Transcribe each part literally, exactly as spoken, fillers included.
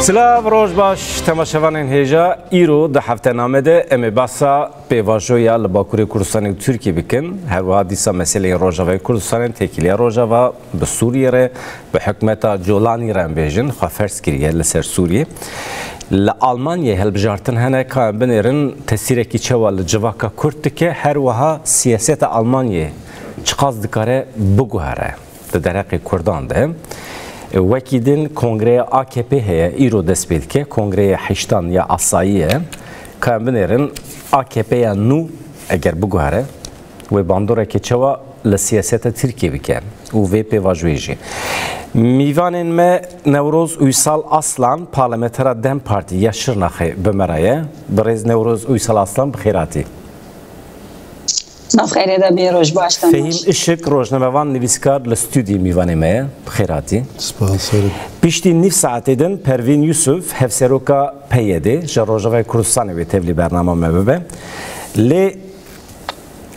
Silav, roj baş, temaşevanên hêja. Îro di heftename de em ê behsa pêvajoya li Bakurê Kurdistanê û Tirkiyê bikin. Her wiha dîsa meseleyên Rojavayê Kurdistanê, têkiliya Rojava bi Sûriyê re, bi hikûmeta Colanî re em bêjin, xwe ferz kiriye li ser Sûriyê. Li Almanyayê hilbijartin hene, ka em binêrin tesîrekî çawa li civaka Kurd dike, her wiha siyaseta Almanyayê çiqas dikare biguhere di derheqê Kurdan de. Wekî din kongreya A K P heye, îro dest pê dike. Kongreya heştan ya asayî ye. Ka em binêrin A K P ya nû eger biguhere, wê bandoreke çawa li siyaseta Tirkiyê bike û vê pêvajoyê jî. Mîvanên me Newroz Uysal Aslan, parlamentera DEM Partî ya Şirnaxê bi me re ye. Birêz Newroz Uysal Aslan, bi xêr hatî. Nav xêrê de bê, roj baş, temaş. Fehîm Işık, rojnamevan, nivîskar, li stûdyoyê mîvanê me ye. Bi xêr hatî. Spas, serê. Piştî nîv saetê din Pervîn Yusuf, hevseroka P Y D, ji Rojavayê Kurdistanê wê tevlî bernama me bibe. Lê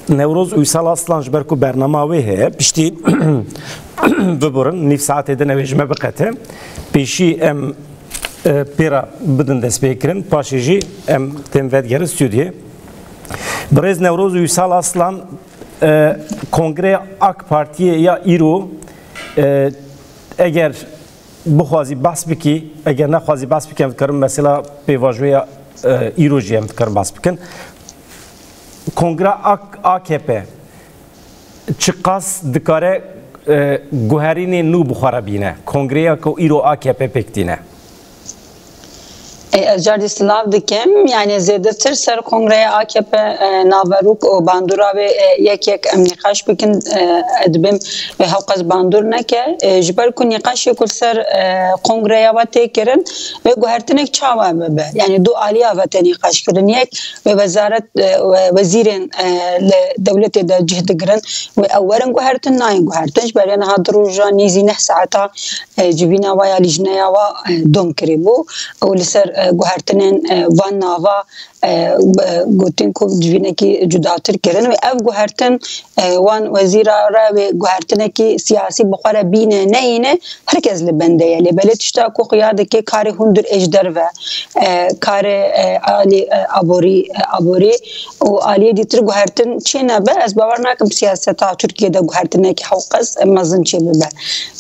Newroz Uysal Aslan, ji ber ku bernama wê heye, piştî biborin, nîv saetê din ew ê ji me biqete. Pêşî em, e, pê re bidin destpêkirin, paşê jî em tên vedigerin stûdyoyê. Birêz Newroz Uysal Aslan, e, Kongreya A K Partiyê ya îro, e, eger bixwazî behs bikî, eger nexwazî behs bikî, em dikarin mesela pêvajoya, e, îro jî em dikarin behs bikin. Kongreya A K, A K P çiqas dikare, e, guherînên nû bi xwe re bîne? Kongreya ku îro A K P pêk tîne. Ê, ez car dî silav dikim. Yanî zêdetir ser kongreya A K P, e, naverok û bandora wê, e, yek yek em nîqaş bikin, e, ez dibêm wê hewqas bandor neke. E, ji ber ku nîqaşê ku li ser, e, kongreya we tê kirin, wê guhertinek çawa bibe? Yanî du aliya ve tê nîqaş kirin. Yek, wê wezaret, e, we-, wezîrên, e, li dewletê de cih digirin, wê ew werin guhertin, nayên guhertin. Ji ber niha du roja nêzî neh saeta e, civîna wa ya lîjneya wa, e, dom kirîbû û li ser, e, guhertinên, e, van nava, e, e, gotin ku civînekî cudatir kirin. Wê ev guhertin, e, wan wezîra re wê guhertinekî siyasî bi xwe re bîne neyîne, her kes li bende ye. Lê belê tişta ku xuya dike karê hundir ê ji derve, e, karê, e, alî, e, aborî, e, aborî û aliyê dîtir guhertin çê nebe, ez bawer nakim siyaseta Tirkiyê de guhertinekî hewqas mezin çê bibe.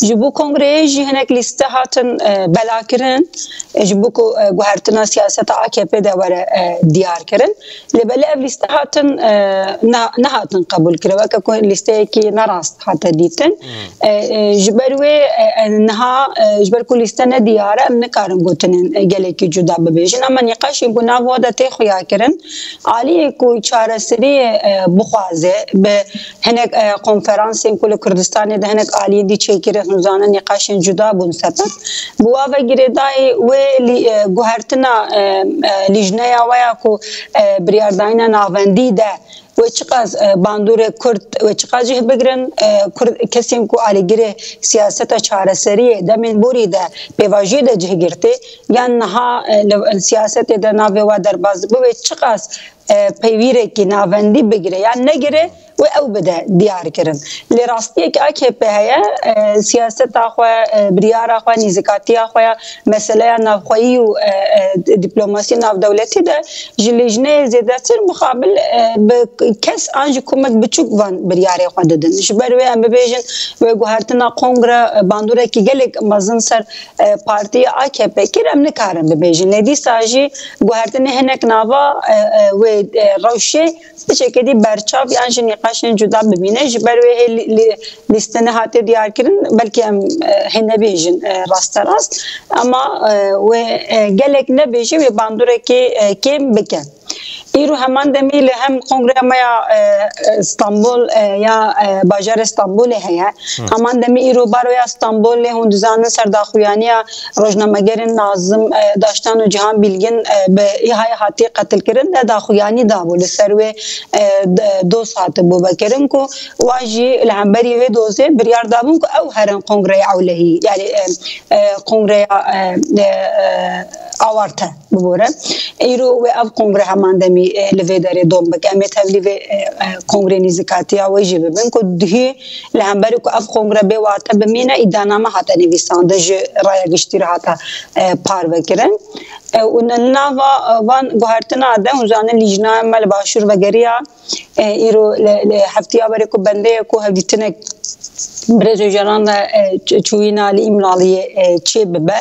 Ji bo kongreyê jî hinek lîste hatin, e, belakirin, e, ji bo ku, e, guhertina siyaseta A K P de were, e, diyar kirin. Lê belê ev lîste hatin, e, ne-, nehatin qebûl kirin. Weke ku lîsteyekî nerast hate dîtin. E, e, ji ber wê, e, e, niha, e, ji ber ku lîste nediyar e, em nikarin gotinên, e, gelekî cuda bibêjin. Ama nîqaşên ku nav wa de tê xuya kirin, aliyê ku çareseriyê, e, bixwaze, bi hinek, e, konferansên ku li Kurdistanê de hinek aliyên dî çêkirin, hûn zanin nîqaşên cuda bûn sebeb. Bi wa ve girêdayî wê lî-, e, guhertina, e, e, lîjneya we ya ku, e, biryardayîna navendî de wê çiqas, e, bandorê Kurd, wê çiqas cih bigirin, e, Kurd, kesên ku alîgirê siyaseta çareseriyê demên borî de pêvajoyê de cih girtê, yan niha, e, li siyasetê de navê we derbas dibe, wê çiqas, e, peywîrekî navendî bigire yan negire, wê ew bide diyar kirin. Lê rastiyek A K P heye, e, siyaseta xwe, e, biryara xwe, nîzikatiya xwe ya meseleya navxweyî û, e, e, diplomasî navdewletî de ji lêjneyê zêdetir muqabil, e, bi kes an jî komek biçûk van biryarê xwe didin. Ji ber wê em bibêjin, wê guhertina kongre, e, bandorekî gelek mezin ser, e, partiya A K P kir, em nikarin bibêjin. Lê dîsa jî guhertinê hinek nava, e, e, wê, e, rewşê piçekê dî berçav yan jî nîqaşên cuda bimîne. Ji ber wê hê lî-, lî-, lîste nehatê diyarkirin, belkî em, e, hê nebêjin, e, rasterast. Ama, e, wê, e, gelek nebêje wê bandoreke, e, kêm bike. Îro heman demî li hem kongreya me ya, e, e, Stenbol, e, ya, e, bajarê Stenbolê heye. Heman demî îro baroya Stenbolê hûn dizanin ser daxuyaniya rojnamegerên Nazim, e, Daştan û Cihan Bilgin, e, bi îhayê hatiye qetilkirin de daxuyanî dabû li ser wê, e, d-, doz hatibû vekirin ku wa jî li hemberî wê dozê biryar dabûn ku ew herin kongreya ewlehî, yanî, e, e, kongreya, e, e, e, awarte bibore. Îro wê ev kongre heman demî, e, li vê derê dom bike. Em ê tevlî vê, e, e, kongrê nîzikatiya wê jî bibin ku duhî li hemberî ku ev kongre bê wate bimîne, îdianame hate nivîsandin, ji raya giştî re hate, e, parve kirin. E, û n-, nava, e, van guhertina de, hûn zanin lîjnaya me li Başûr vegeriya, e, îro li, li heftiya berê ku bendê ye ku hevdîtinek Birêz Ocalan de, e, ç-, çûyîna li Îmraliyê, e, çê bibe.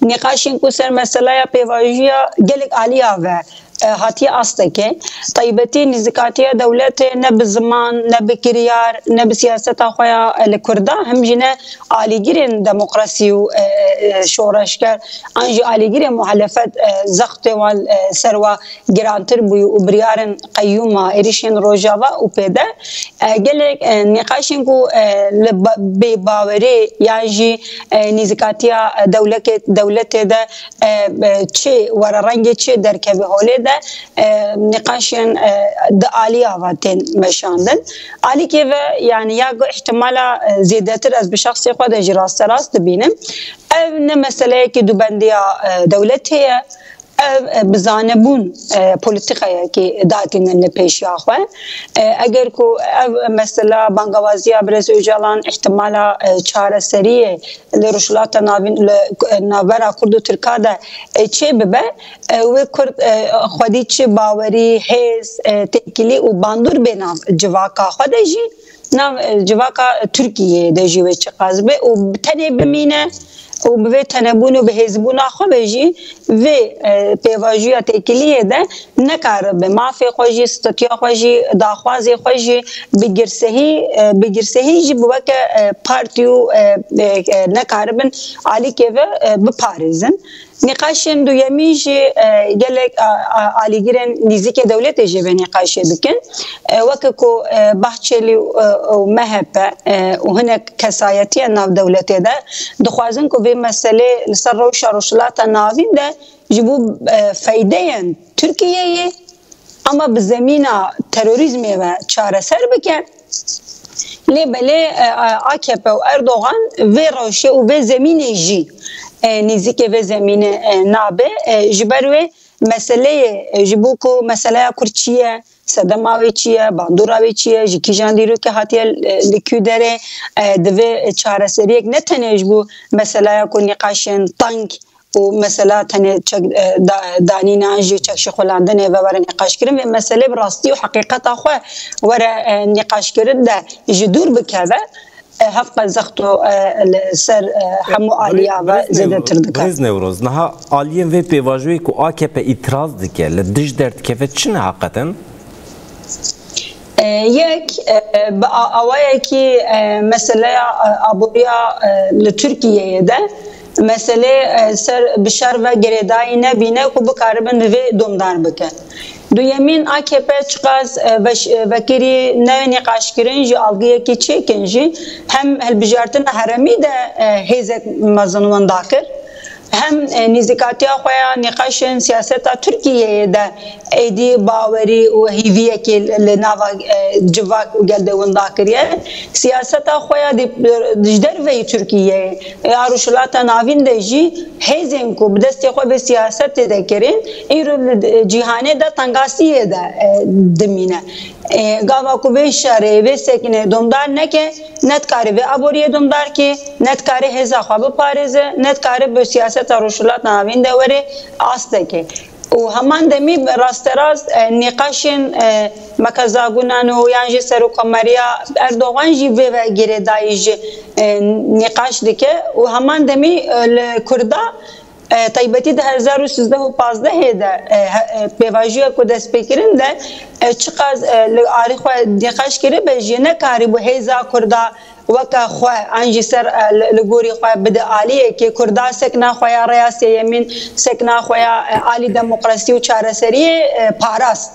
Nîqaşên ku ser meseleya pêvajoya gelek aliya ve, e, hatiye asteke. Taybetî nîzikatiya dewletê ne bi ziman, ne bi kiryar, ne bi siyaseta xwe ya, e, li Kurda, him jî ne alîgirên demokrasî û, e, e, şoreşger, an jî alîgirên muhalefet, e, zextê wan, e, ser wa girantir bûyî û biryarên qeyûma êrişên Rojava û pê de, e, gelek, e, nîqaşên ku, e, li ba-, bêbawerî yan jî, e, nîzikatiya, e, dewleke-, dewletê de, e, e, çi were rengê çi derkeve holê de, e, nîqaşên, e, di alî ava tên meşandin. Alîkê ve, yani ya ku ihtimala, e, zêdetir ez bi şexsê xwe de jî rasterast dibînim. Ev ne meseleyekî dubendiya, e, dewletê ye. Ev, e, bi zanebûn, e, polîtîkayekî datînin li pêşiya xwe. E, eger ku ev mesela bangewaziya Birêz Ocalan ihtimala, e, çareseriyê li Rojhilata Navîn, li, e, navbera Kurd û Tirka de, e, çê bibe, e, wê Kurd, e, xwedî çi bawerî, hêz, e, têkilî û bandor bê nav civaka xwe de jî, nav, e, civaka Tirkiyeyê de jî wê çiqas be û tenê bimîne û bi vê tenebûn û bi hêzbûna xwe ve jî vê, e, pêvajoya têkiliyê de nekaribe mafê xwe jî, statuya xwe jî, daxwazê xwe jî bi girsehî, e, bi girsehî jî bi weke, e, partî û, e, e, e, nekaribin alîkê ve, e, biparêzin. Nîqaşên duyemîn jî, e, gelek, a, a, alîgirên nîzîkê dewletê jî vê nîqaşê dikin. E, weke ku, e, Bahçelî û, e, û M H P, e, û hinek kesayetiyên nav dewletê de dixwazin ku vê meselê li ser rewşa Rojhilata Navîn de ji bo, e, feydeyên Tirkiyeyê, ama bi zemîna terorîzmê ve çareser bike. Lê belê, e, A K P û Erdogan vê rewşê û vê zemînê jî, e, nêzîkê vê zemînê, e, nabe. E, ji ber wê meseleyê, e, ji bo ku meseleya Kurd çi ye, sedema wê çi ye, bandora wê çi ye, ji kîjan dîrokê hatiye, e, li kî derê, e, divê çareseriyek ne tenê ji bo meseleya ku nîqaşên teng û mesela tenê çek, e, da-, danîna an jî çekşixulandinê ve were nîqaşkirin, vê meselê bi rastî û heqîqeta xwe were, e, nîqaşkirin de ji dûr bikeve, e, hevqe zext û, e, li ser, e, hemû aliya ve zêdetir dike. Birêz Newroz, niha aliyên vê pêvajoyê ku A K P îtiraz dike, li dij derdikeve çi ne heqeten? E, yek, e, bi a-, awayekî, e, meseleya, e, aboriya, e, li Tirkiyeyê de meselê, e, ser bi şer ve girêdayî nebîne ku bikaribin li vê domdar bikin. Duyemîn, A K P çiqas, e, veş-, e, vekirî ne nîqaşkirin ji algiyekî çêkin jî hem hilbijartina herêmî de, e, hêzek mezin winda kir. Hem, e, nîzîkatiya xwe ya nîqaşên siyaseta Tirkiyeyê de êdî bawerî û hîviyekê li, li nava, e, civak û gel de winda kiriye. Siyaseta xwe ya dî-, ji derveyî Tirkiyeyê, e, ya Rojhilata Navîn de jî hêzên ku bi destê xwe vê siyasetê de kirin, îro li, e, cîhanê de tengasiyê de, e, dimîne. E, gava ku vê şerê, vê sekinê domdar neke, ne dikare vê aboriyê domdar ke, ne dikare hêza xwe biparêze, ne dikare bi siyaseta Rojhilata Navîn de were asteke. Û heman demî rasterast, e, nîqaşên, e, Mekeza Gunano yan jî Serokkomariya Erdogan jî vê ve girêdayî ji, e, nîqaş dike û heman demî, e, li Kurda, e, taybetî di hezar û sîzdeh û pazdehê de, e, he-, e, pêvajoya ku destpêkirin de, e, çiqas, e, li arî xwe nîqaş kiribe jî nekarîbû hêza Kurda weke xwe an jî ser, e, li, li gorî xwe bide aliyekê. Kurda sekna xwe ya rêya sêyemîn, sekna xwe ya, e, alî demokrasî û çareseriyê, e, parast.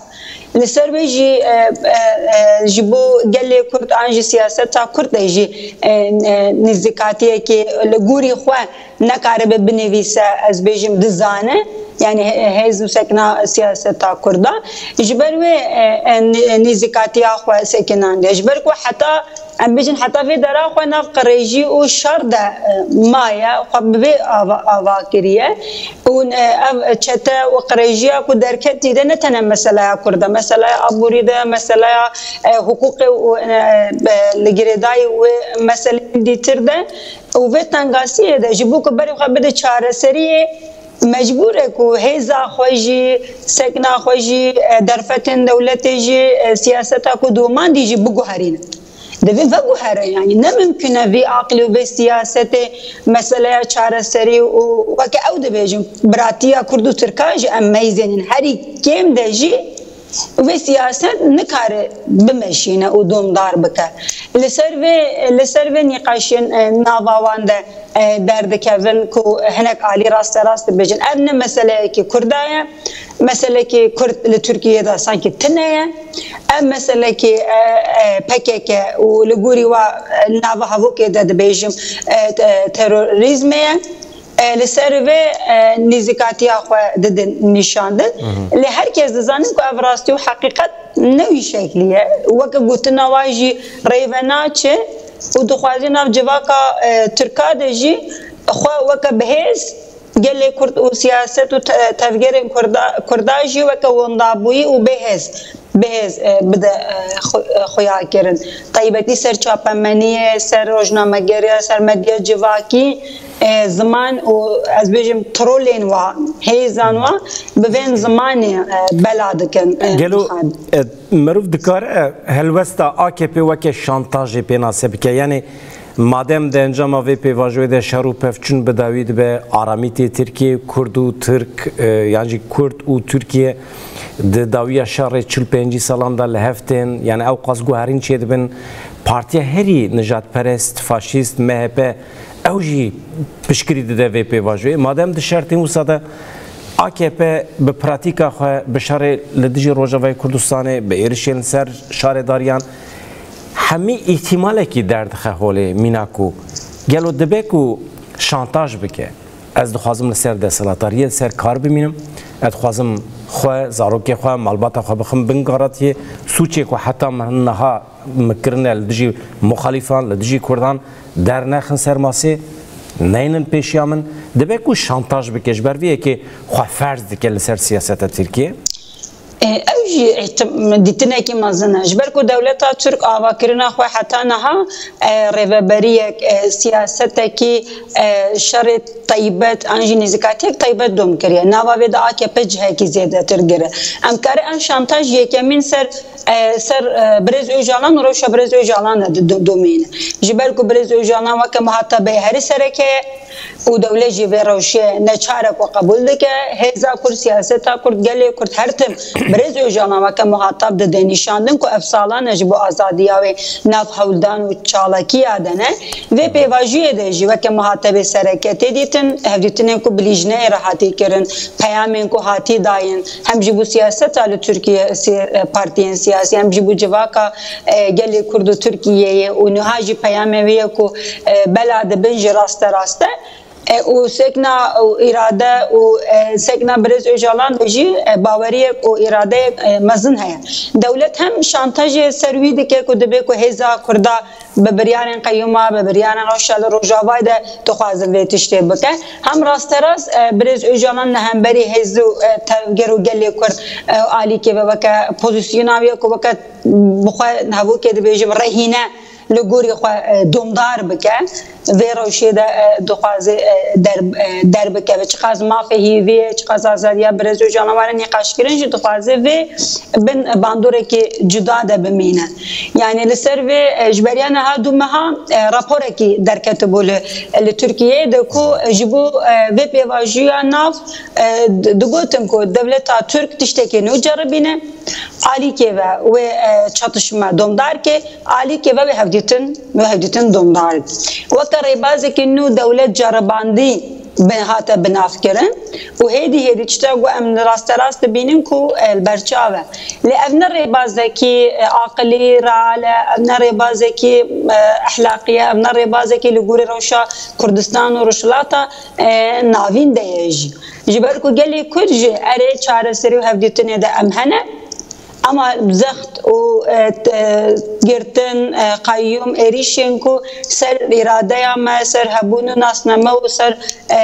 Li ser wê jî, e, e, e, ji bo gelê Kurd an jî siyaseta Kurd de jî, e, e, nêzîkatiyekê li gorî xwe nekaribe binivîse, ez bêjim dizane, yanî he-, hêz û sekna siyaseta Kurda. Ji ber wê, e, e, nê-, nêzîkatiya xwe sekinandiye. Ji ber ku heta, em bêjin, heta vê dera xwe nav qirêjî û şer de, e, maye, xwe bi vê ava, ava kiriye. Û, e, ev çete û qirêjiya ku derketî de ne tene meselaya Kurd e, meselaya aborî de, meselaya, e, hiqûqê û, e, e, li girêdayî wê meseleyên dîtir de û vê tengasiyê de ji bo ku berê xwe bide çareseriyê, mecbûr e ku hêza xwe jî, sekna xwe jî, e, derfetên dewletê jî, e, siyaseta ku domandî jî biguherîne. Divê veguhere, yanî ne mimkun e vî aqilî û vê siyasetê meseleya çareserî û weke ew dibêjin, biratiya Kurd û Tirka jî em meyzênîn. Herî kêm de jî vê siyaset nikare bimeşîne û domdar bike. Li ser vê, li ser vê nîqaşên, e, nava wan de, e, derdikevin ku hinek alî rasterast dibêjin. Ev ne meseleyekî Kurda ye. Meselekî Kurd li Tirkiyê de sankî tune ye. Ev meselekî, e, e, P K K û li gorî wa, e, nava hevokê de dibêjim, e, te-, terorîzmê ye. E, li ser vê, e, nêzîkatiya xwe didin nîşandin. Lê her kes dizanin ku ev rastî û heqîqet ne wî şeklî ye. Weke gotina wa jî rêve naçe û dixwaze nav civaka, e, Tirka de jî xwe weke bi hêz gelê Kurd û siyaset û te-, tevgerên Kurda, Kurda jî weke wendabûyî û bêhêz, bêhêz, e, bide, e, xu-, e, xuya kirin. Taybetî ser çapemeniyê, ser rojnamegeriya, ser medya civakî, e, ziman û ez bêjim trolên wa, hêzan wa bi vên zimanê, e, bela dikin, e, Gelo, Xan. E, meriv dikare helwesta A K P weke şantajê pênase bike. Yanî madem di encama vê pêvajoyê de şer û pevçûn bi dawî dibe, aramî tê Tirkiye, Kurd û Tirk, e, yan jî Kurd û Tirkiye di dawiya şerê çil pêncî salan de li hev tên, yanî ew qas guherîn çêdibin. Partiya herî nijadperest, faşîst, M H P, ew jî piştgirî dide vê pêvajoyê. Madem di şertên wisa de A K P bi pratîka xwe bi şerê li dijî Rojavayê Kurdistanê, bi êrişên li ser şaredariyan, hemî îhtimalekî derdixe holê, mîna ku gelo dibe ku şantaj bike. Ez dixwazim li ser desthilatdariyê, li ser kar bimînim. Ez dixwazim xwe, zarokê xwe, malbata xwe bixim bin garatiyê. Sûcê ku heta min niha min kirine li dijî muxalîfan, li dijî Kurdan dernexin ser masê, neynin pêşiya min. Dibe ku şantaj bike, ji ber vê yekê xwe ferz dike li ser siyaseta Tirkiyê. E, ew jî ihtim-, dîtinekî mezin e. Ji ber ku dewleta Tirk avakirina xwe heta niha, e, rêveberiyek, e, siyasetekî, e, şerê taybet an jî nêzîkatiyek taybet dom kiriye. Nava vê de A K P cihekî zêdetir gire. Em kare ev şantaj yekemîn ser, e, ser, e, Birêz Ocalan û rewşa Birêz Ocalan de di-, di-, domîne. Ji ber ku Birêz Ocalan weke muhatabê herî sereke ye û dewlet jî vê rewşê neçar e ku qebûl dike. Hêza Kurd, siyaseta Kurd, gelê Kurd her tim Birêz Ocalan weke muhatab dide nîşandin ku ev salan e ji bo azadiya wê nav hewldan û çalakiya de ne. Vê pêvajoyê de jî weke muhatebê sereke tê dîtin, hevdîtinên ku bi lîjneyê re hatî kirin, peyamên ku hatî dayîn, hem jî bo siyaseta li Tirkiye si-, partiyên siyasî, hem jî bo civaka, e, gelê Kurd û Tirkiyeyê û niha jî peyamê wê ye ku, e, bela dibin ji raste raste. E, û sekna û îrade û, e, sekna Birêz Ocalan de jî, e, baweriyek û îradeyek, e, mezin heye. Dewlet hem şantajê ser wî dike ku dibe ku hêza Kurda bi biryarên qeyûma, bi biryarên rewşa li Rojavayê de dixwazin vê tiştê bike. Hem rasterast, e, Birêz Ocalan li hemberî hêz û, e, tevger û gelê Kurd, e, alîkê ve weke pozîsyona wê ku weke bi xwe hevokê dibêjim rehîne li gorî xwe, e, domdar bike. Vê rewşê de, e, dixwaze, e, der, e, derbikeve. Çiqas mafê hîviyê, çiqas azadiya Birêz Ocalan were nîqaşkirin jî dixwaze vê bin bandorekî cuda de bimîne. Yanî li ser vê, e, ji beriya niha du meha, e, raporekî derketibû li, li Tirkiyeyê de ku ji bo, e, vê pêvajoya nav, e, di-, digotin ku dewleta Tirk tiştekî nû ceribîne, alîkê ve wê, e, çatişme domdar ke, alîkê ve wê hevdîtin, wê hevdîtin domdar. Weke rêbazekî nû dewlet ceribandî bin hate binavkirin û hêdî hêdî tişta ku em rasterast dibînin ku, e, li ber çav e. Lê ev ne rêbazekî, e, aqilî, real e, ev ne rêbazekî, e, ehlaqî ye, ev ne rêbazekî li gorî rewşa Kurdistan û Rojhilata, e, Navîn de ye jî. Ji ber ku gelê Kurd jî erê çareserî û hevdîtinê de em hene, ama zext û, e, t-, e, girtin, e, qeyyûm, êrîşên ku ser îradeya me, ser hebûn û nasname û ser, e,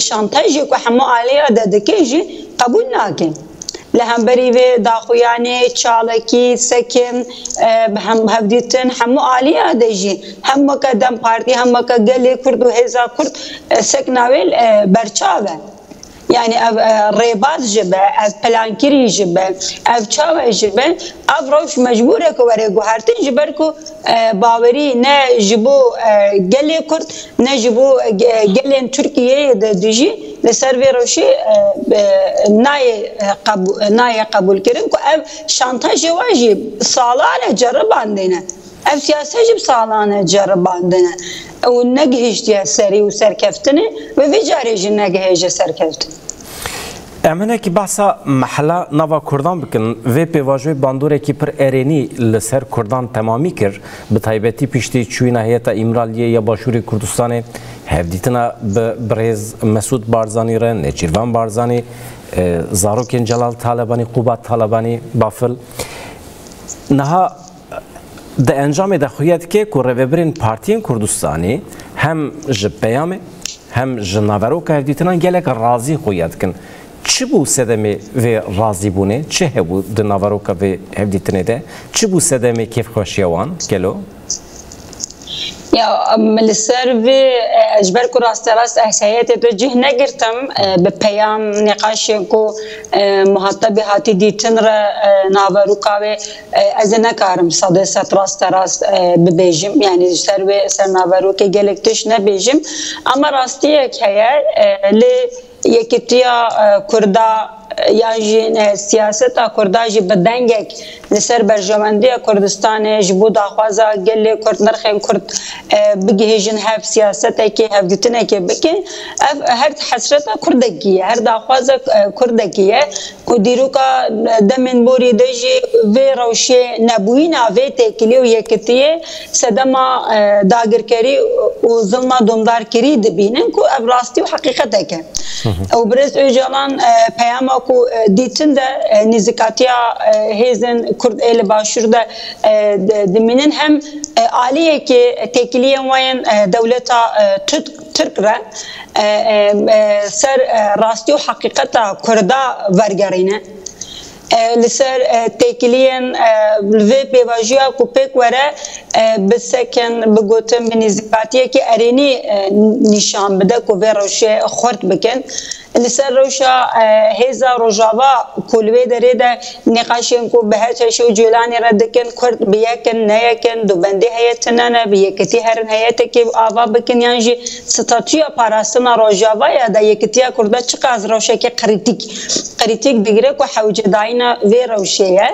şantajê ku hemû aliya de dike jî qebûl nakin. Li hemberî vê daxuyanê çalakî, sekin, e, bi hem hevdîtin hemû aliya de jî hem weke DEM Partî hem weke gelê Kurd û hêza Kurd, e, sekna wê, e, berçav e. Yani ev, e, rêbaz ji be, ev plankirî ji be, ev çawe ji be, ev rewş mecbûr e ku were guhertin, ji ber ku, e, bawerî ne ji bo, e, gelê Kurd, ne ji bo, e, ge-, gelên Tirkiyeyê de dijî li ser vê rewşê, e, e, nayê, e, qebû-, nayê qebûlkirin ku ev şantajê wan jî salan e ceribandine. Ev siyaset jî bi salan e ceribandine û negihiştiye serî û serkeftinê ve vê carê jî negihêje serkeftin. Em hinekî behsa mehela nava Kurdan bikin. Vê pêvajoyê bandorekî pir erênî li ser Kurdan temamî kir. Bi taybetî piştî çûyîna heyeta Îmraliyê ya Başûrê Kurdistanê, hevdîtina bi birêz Mesûd Barzanî re, Nêçîrvan Barzanî, e, zarokên Celal Talebanî, Qubat Talebanî, Bafil. Niha di encamê de xuya dike ku rêvebirên partiyên Kurdistanê hem ji peyamê hem ji naveroka hevdîtinan gelek razî xuya dikin. Çi bû sedemê vê razîbûnê? Çi hebû di naveroka vê hevdîtinê de? Çi bû sedemê kêfxweşiya wan gelo? Ya, em, li ser vê, e, ji ber ku rasterast ez heyetê te cih negirtim, e, bi peyam, nîqaşên ku, e, muhatebê hatî dîtin re, e, naveroka wê, e, ez ê nekarim sedê sed rasterast, e, bibêjim. Yani ji ser wê, ser naverokê gelek tişt nebêjim. Ama rastiyek heye, e, lê Yekîtiya, e, Kurda, e, yan jî, e, siyaseta Kurda jî bi dengek li ser berjewendiya Kurdistanê ji bo daxwaza gelê Kurd, nirxên Kurd, e, bigihîjin hev, siyasetekê, hevdîtinekê bikin. Ev her hesreta Kurdekî ye, her daxwaza, e, Kurdekî ye ku dîroka, e, demên borî de jî vê rewşê nebûyîna vê têkilî û yekitiyê sedema, e, dagirkerî û zilma domdarkirî dibînin ku ev rastî û heqîqetek e. Hı hı. Û birêz Ocalan, e, peyama ku, e, dîtin de, e, nîzikatiya, e, hêzên Kurd ê li Başûr de, e, de, dimînin hem, e, aliyekê têkiliyên wayên, e, dewleta, e, Tirk, Tirk re, e, e, e, ser, e, rastî û heqîqeta Kurda vergerîne. E, li ser, e, têkiliyên, e, li vê pêvajoya ku pêk were, e, bi sekin, bi gotin, bi nîzikatiyekî erênî, e, nîşan bide ku vê rewşê xurt bikin. Li ser rewşa, e, hêza Rojava ku li wê derê de nîqaşên ku bi her çeşe û cûlanê re dikin, Kurd bi yek in, ne yek in, dubendî heye tune ne, bi yekitî herin heyetekê ava bikin yan jî statûya parastina Rojava ya da yekitiya Kurda çiqas rewşeke krîtîk, krîtîk digire ku hewcedayîna vê rewşê ye.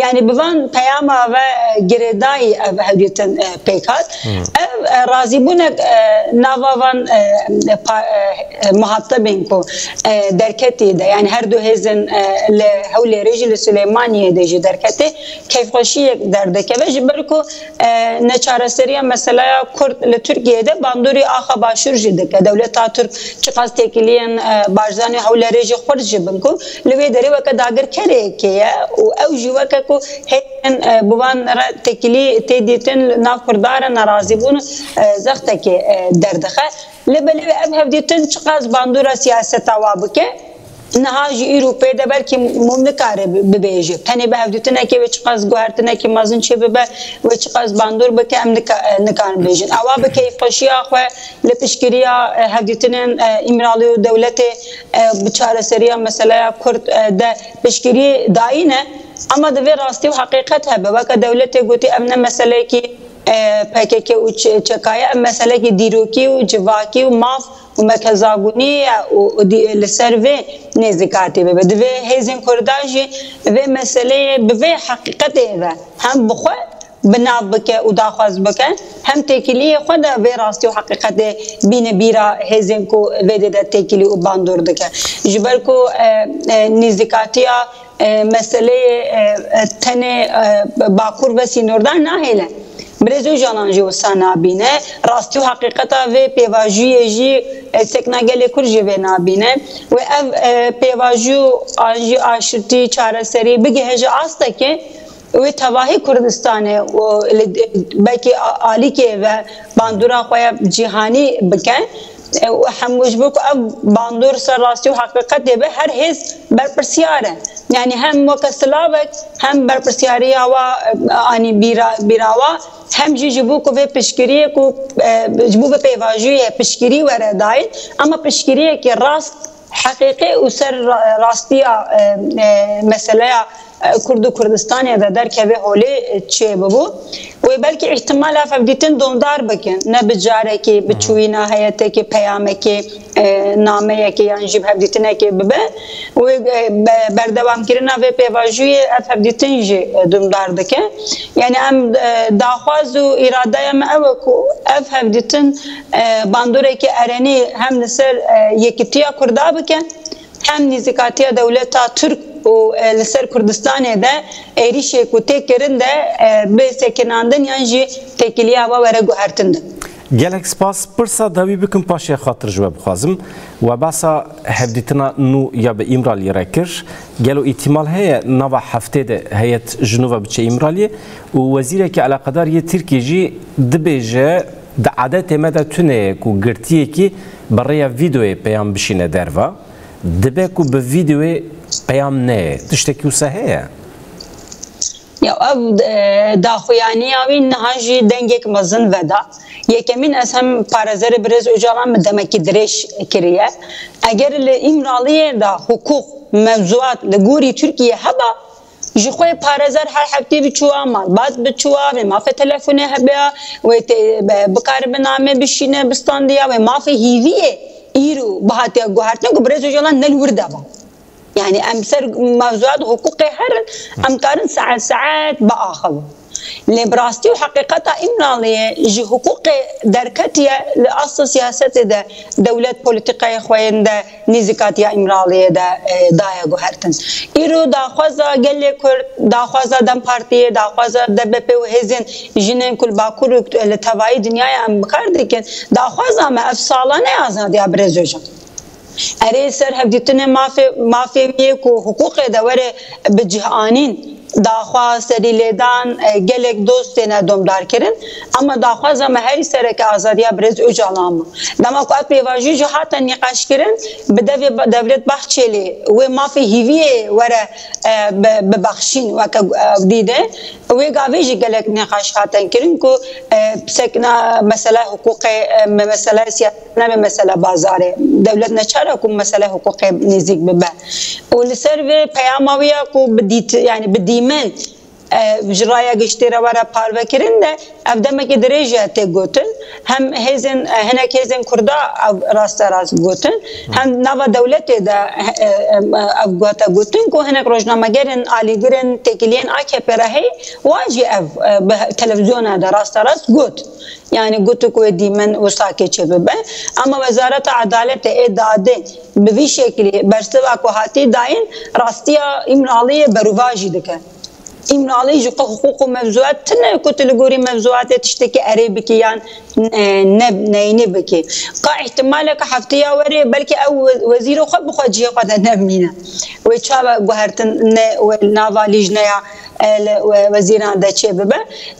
Yani bi van peyama ve, e, girêdayî ev hevdîtin, e, pêk hat. Hmm. Ev, e, razîbûnek, e, nava van, e, pa-, e, e, muhatebên ku, e, derketî de, yani her du hêzên, e, li Hewlêrê jî li Silêmaniyê de jî derketê keyfxweşiyek derdikeve ji ber ku, e, neçareseriya meseleya Kurd li Tirkiyeyê de bandorî axa Başûr jî dike. Dewleta Tirk çiqas têkiliyên, e, Barzanî Hewlêrê jî xurt jî bin ku li wê derê weke dagirkerê yekê ye û ew jî weke ku hêzên, e, bi van re têkilî tê dîtin li nav Kurdan re nerazîbûn, e, zextekê, e, derdixe. Lê belê ev hevdîtin çiqas bandora siyaseta wa bike, niha ji îro pê de belkî mûm nikare bi-, bibêje. Tenê bi hevdîtinekê wê çiqas guhertinekî mezin çê bibe, wê çiqas bandor bike, em nika-, e, nikarin bêjin. Ewa bi keyfxweşiya xwe li piştgiriya, e, hevdîtinên, e, Îmralî û dewletê, e, bi çareseriya meseleya Kurd, e, de piştgirî dayîne. Ama divê rastî û heqîqet hebe. Weke dewletê gotî, ev ne meseleyekî, e, P K K û ç-, çeka ye, ev meselekî dîrokî û civakî û maf û mekezagûnî ye û, û dî-, li ser vê nêzîkatî bibe. Divê hêzên Kurdan jî vê meseleyê bi vê heqîqetê ve hem bi xwe bi nav bike û daxwaz bike, hem têkiliyê xwe de vê rastî û heqîqetê bîne bîra hêzên ku vê dê de têkilî û bandor dike. Ji ber ku, e, e, nêzîkatiya, e, meseleyê, e, e, tenê, e, Bakur ve sînordar nahêle. Birêz Ocalan jî wisa nabîne. Rastî û heqîqeta vê pêvajoyê jî, e, sekna gelê Kurd jî vê nabîne. Wê ev, e, pêvajo an jî aşitî, çareserî bigihe ji astekê, wê tevahî Kurdistanê û li, belkî a-, alîkê ve bandora xwe ya cîhanî bike. E, û hem ji bo ku ev bandor ser rastî û heqîqetê be, her hêz berpirsiyar e. Yanî hem weke silavek, hem berpirsiyariya wa, e, anî bîra, bîra wa, hem jî ji bo ku vê piştgiriyê ku, e, ji bo vê pêvajoyê piştgirî were dayîn, ama piştgiriyekî rast, heqîqî û ser ra-, rastiya, e, e, meseleya, e, Kurd û Kurdistanê de derkeve holê, e, çêbibû. Wê belkî îhtimal ev hevdîtin domdar bikin, ne bi carekî, bi çûyîna heyetekê, peyamekê, e, nameyekê yan jî bi hevdîtinekê bibe. Wê, e, be-, berdewamkirina vê pêvajoyê ev hevdîtin jî, e, domdar dike. Yani em, e, daxwaz û îradeya me ew e ku ev hevdîtin, e, bandoreke erenî hem li ser, e, yekîtiya Kurda bike, hem nêzîkatiya dewleta Tirk û, e, li ser Kurdistanê de êrîşê ku tê kirin de, e, bê sekinandin yan jî têkiliya we were guhertin de. Gelek spas. Pirsa dawî bikim, paşê xatir ji we bixwazim. We behsa hevdîtina nû ya bi Îmraliyê re kir. Gelo îhtimal heye nava heftê de heyet ji nû ve biçe Îmraliyê? Û wezîrekî eleqedar yê Tirkiyê jî dibêje, di adetê me de tune ye ku girtiyekî bi rêya vîdeoyê peyam bişîne derve. Dibe ku bi vîdeoyê peyam neyê. Tiştekî wisa heye? Ya ev, e, daxuyaniya wî niha jî dengek mezin veda. Yekemîn, ez hem parêzerê birêz Ocalan min demekî dirêj kiriye. Eger li Îmraliyê de hukuk, mewzuat li gorî Tirkiye heba, ji xwe parêzer her heftê biçûwa malbat, biçûwa, wê mafê telefonê hebeya, wê tê-, be-, bikaribe name bişîne bi standiya, wê mafê hîviyê îro bihatiye guhertin ku birêz Ocalan ne li wir de ba. Yani em ser mewzuat huquqê herin, em karin saet saet biaxivin. Lê bi rastî û heqîqeta Îmraliyê ji huquqê derketiye, li asla siyasetê de dewlet polîtîkayê xwe yên de nêzîkatiya Îmraliyê de, e, daye guhertin. Îro daxwaza gelê Kurd, daxwaza DEM Partiyê, daxwaza D B P û hêzên jinên ku li Bakur û li tevayî dinyayê em bi kar dikin, daxwaza me ev salane azadiya birêz Ocalan. Erê, ser hevdîtinê mafê, mafê wî yê ku hiqûqê de were bi cih anîn, daxwaz, serîlêdan, e, gelek doz têne domdarkirin. Ema daxwaza me herî sereke azadiya birêz Ocalan bû. Dema ku ev pêvajoyê jî hate nîqaşkirin, bi devê Ba-, Devlet Bahçelî wê mafê hîviyê were, e, bi, bibexşîn weke, e, dîde. Wê gavê jî gelek nîqaş hatin kirin ku, e, sekna mesela hiqûqê, e, me-, mesela siyaset nebe mesela bazarê. Dewlet neçar e ku mesela hiqûqê nêzîk bibe. Û li ser vê peyama wê ya ku bi dît-, yani bi dîmen, e, ji raya giştî re were parvekirin de ev demekî dirêj e tê gotin. Hem hêzên, e, hinek hêzên Kurda ev rasterast gotin. Hem nava dewletê de, e, e, ev gote gotin ku hinek rojnamegerên alîgirên têkiliyên A K P re heye, wan jî ev, e, bi televizyona de rasterast got. Yani gotu ku wê dîmen û sakê çê bibe. Ama Wezareta Edaletê ê dadê bi vî şekilî bersiva ku hatî dayîn rastiya Îmraliyê berûvajî dike. Îmralî ji xwe hiqûq û mevzuat tune ku tu li gorî mevzuatê tiştekî erê bikî yan, e, ne, neyînî bikî. Ka îhtimaleke hefteya werê belkî ew we-, wezîrê xwe bi xwe cihê xwe de nebimîne. Wê çawa guhertin ne we-, nava lîjneya, e, li we-, wezîran de çê bibe.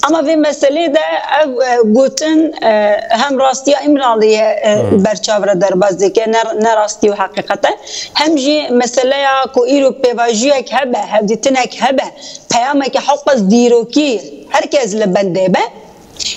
Ama vê meselê de ev, e, gotin, e, hem rastiya Îmraliyê, e, berçav re derbas dike, ne, ne rastî û heqîqet e. Hem jî meseleya ku îro pêvajoyek hebe, hevdîtinek hebe, peyameke hewqas dîrokî her kes li bendê be,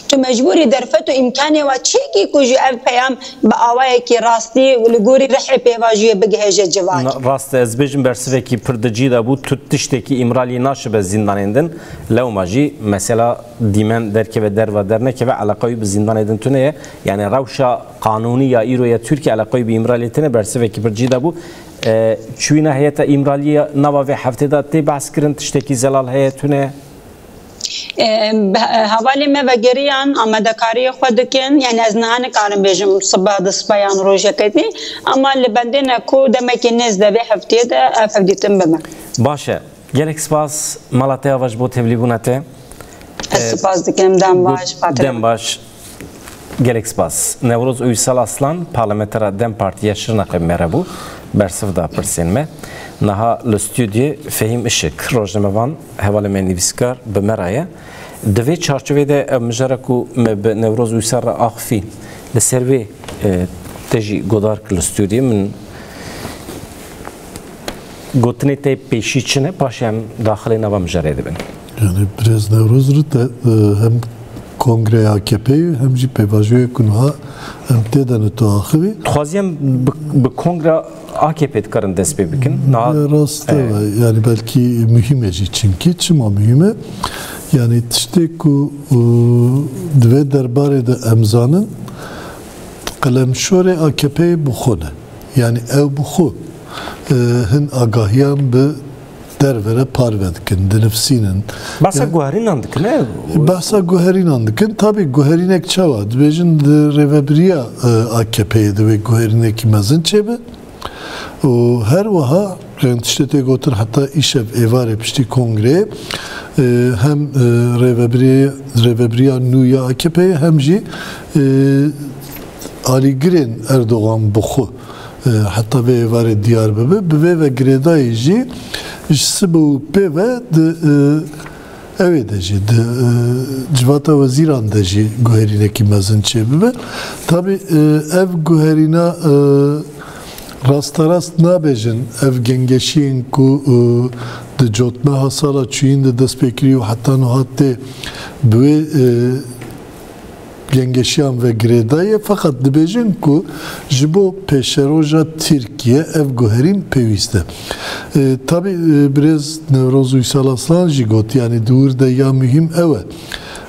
tu mecbûrî derfet û îmkanê wa çêkî ku ji ev peyam bi awayekî rastî li gorî rihê pêvajiyê bigihêje civakê. Na, rast e, ez bêjim bersivekî pir di cî de bû, tu tiştekî Îmralî naşibe zîndanên din, lewma jî mesela dîmen derkeve derva dernekeve, eleqa wî bi zîndanê din tune ye. Yani rewşa qanûnî ya îro ya Tirkiye eleqa wî bi Îmralî tune, bersivekî pir cî de bû. E, çûyîna heyeta Îmralî ya nava vê heftê de tê behs kirin, tiştekî zelal heye, tune ye? E, bi, e, hevalê me vegeriyan amadekariyê xwe dikin, yani ez niha nikarim bêjim sibe di sibe yan rojekê dî, ama li bendê ne ku demekî nêz de vê heftiyê de ev hevdîtin bibe. Baş e. Gelek spas mala te ya ve ji bo tevlîbûna te. Ez E, spas dikim, dem bu-, baş, xatirê dem me. baş. Gelek spas. Newroz Uysal Aslan, parlamentera dem Partî ya Şirnexê me re bû. Bersiv da pirsên me. Niha li stûdyê Fehîm Işik, rojnamevan, hevalê me nivîskar bi me re ye. Di vê çarçovê de ev mijara ku me bi Newroz Uysal re axifî, li ser vê, e, te jî godar kir li stûdyê, min gotinê te pêşî çi ne, paşê em daxilê nava mijarê dibin. Yani birêz Newroz re te, e, hem kongreya A K P'yê hem jî pêvajoyê ku niha em tê de ne tu axivî. Dixwazî em bi, bi kongra A K P dikarin dest pê bikin. Niha Ya rast e. e, yani belkî muhîm e jî, çimkî çima muhîm e? Yani tiştê ku, e, di vê derbarê de em zanin, qelemşorê A K P'yê bi xwe ne. Yani ew bi xwe, e, hin agahiyan bi derve re parve dikin, dinivsînin. Behsa Ya- guherînan dikin, e? Behsa guherînan dikin. Tabii guherînek çawa? Dibêjin di rêvebiriya, e, A K P'yê divê guherînekî mezin çêbe. Û her wiha, yani tiştê tê gotin, heta îşev êvarê piştî kongreyê, e, hem, e, rêvebirê-, rêvebiriya nû ya A K P'yê hem jî, e, alîgirên Erdogan bi xwe, e, heta vê êvarê diyar bibe. Bi vê ve girêdayî jî ji sibe û pê ve di, e, ew ê de jî, di, e, civata wezîran de jî guherînekî mezin çêbibe. Tabî, e, ev guherîna, e, rasterast nabêjin ev gengeşiyên ku, e, di cotmeha sala çûyîn de dest pê kirî û heta niha tê bi wê, e, gengeşiyan ve girêdayî ye, feqet dibêjin ku ji bo pêşeroja Tirkiye ev guherîn pêwîst e. E, tabî, e, birêz Newroz Uysal Aslan jî got, yani di wir de ya muhîm ew e.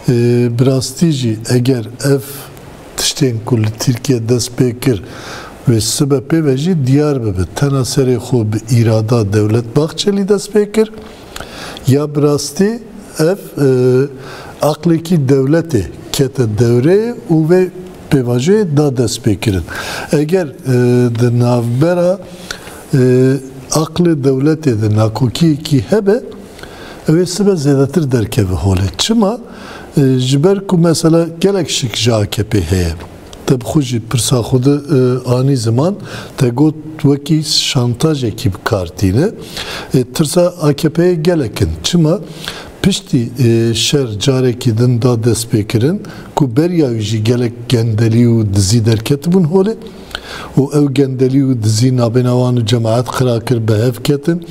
E, bi rastî jî eger ev tiştên ku li Tirkiye dest pê kir wê sibe pê ve jî diyar bibe. Tena serê xwe bi îrada Dewlet Bahçelî dest pê kir. Ya bi rastî ev, e, aqlekî dewletê kete dewreyê û vê pêvajoyê da destpêkirin. Eger, e, di navbera, e, aqlê dewletê de nakokiyekî hebe, ew ê sibe zêdetir derkeve holê. Çima? E, ji ber ku mesela gelek şik ji A K P heye. Te bi xwe jî pirsa xwe de, e, anî ziman, te got wekî şantajekî bi kar tîne. E, tirsa A K P'yê gelek in. Çima? Piştî, e, şer carekî din da destpêkirin ku beriya wî jî gelek gendelî û dizî derketibûn holê û ew gendelî û dizî nabêna wan û cemaet qira kir, bi hev ketin.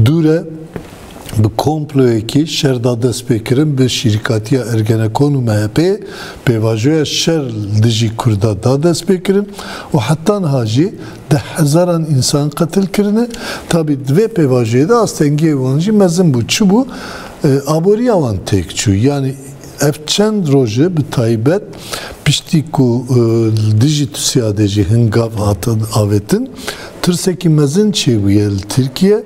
Dûre bi komployekî şer da destpêkirin, bi şîrîkatiya Ergenekon û M H P pêvajoya şer li dijî Kurda da destpêkirin û heta niha jî deh hezaran însan qetil kirine. Tabî di vê pêvajoyê de astengiyê wan jî mezin bû. Çi bû? E, aboriya wan têk çû. Yanî ev çend roj e, bi taybet piştî ku, e, li dijî Tusîadê jî hin gav hatin avêtin, tirsekî mezin çêbûye li Tirkiye,